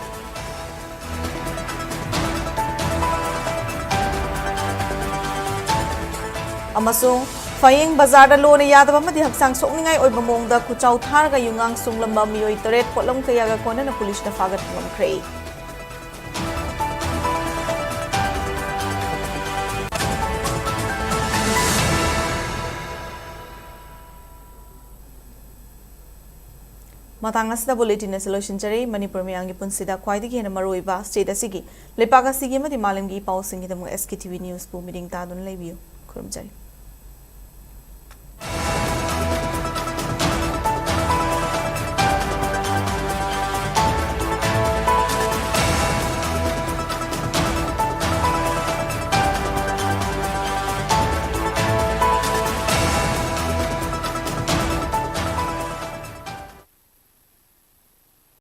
ꯑꯃꯁꯨꯡ ꯐꯌꯦꯡ ꯕꯖꯥꯔꯗ ꯂꯣꯅ ꯌꯥꯗꯕ ꯑꯃꯗꯤ ꯍꯛꯆꯥꯡ ꯁꯣꯛꯅꯤꯡꯉꯥꯏ ꯑꯣꯏꯕ ꯃꯑꯣꯡꯗ ꯈꯨꯆꯥꯎ ꯊꯥꯔꯒ ꯌꯨꯉꯥꯡ ꯁꯨꯡꯂꯝꯕ ꯃꯤꯑꯣꯏ ꯇꯔꯦꯠ ꯄꯣꯠꯂꯝ ꯀꯌꯥꯒ ꯀꯣꯟꯅꯅ ꯄꯨꯂꯤꯁꯅ ꯐꯥꯒꯠꯄ ꯉꯝꯈ꯭ꯔꯦ꯫ ꯃꯇꯥꯡ ꯑꯁꯤꯗ bulletin ꯑꯁꯤ ꯂꯣꯏꯁꯤꯟꯖꯔꯦ꯫ ꯃꯅꯤꯄꯨꯔ ꯃꯤꯌꯥꯝꯒꯤ ꯄꯨꯟꯁꯤꯗ ꯈ꯭ꯋꯥꯏꯗꯒꯤ ꯍꯦꯟꯅ ꯃꯔꯨꯑꯣꯏꯕ, ꯁ꯭ꯇꯦꯠ ꯑꯁꯤꯒꯤ, ꯂꯩꯄꯥꯛ ꯑꯁꯤꯒꯤ ꯑꯃꯗꯤ ꯃꯥꯂꯦꯝꯒꯤ ꯏ ꯄꯥꯎꯁꯤꯡꯒꯤꯗꯃꯛ SKTV Newsꯄꯨ ꯃꯤꯠꯌꯦꯡ ꯇꯥꯗꯨꯅ ꯂꯩꯕꯤꯌꯨ꯫ ꯈꯨꯔꯨꯝꯖꯔꯤ꯫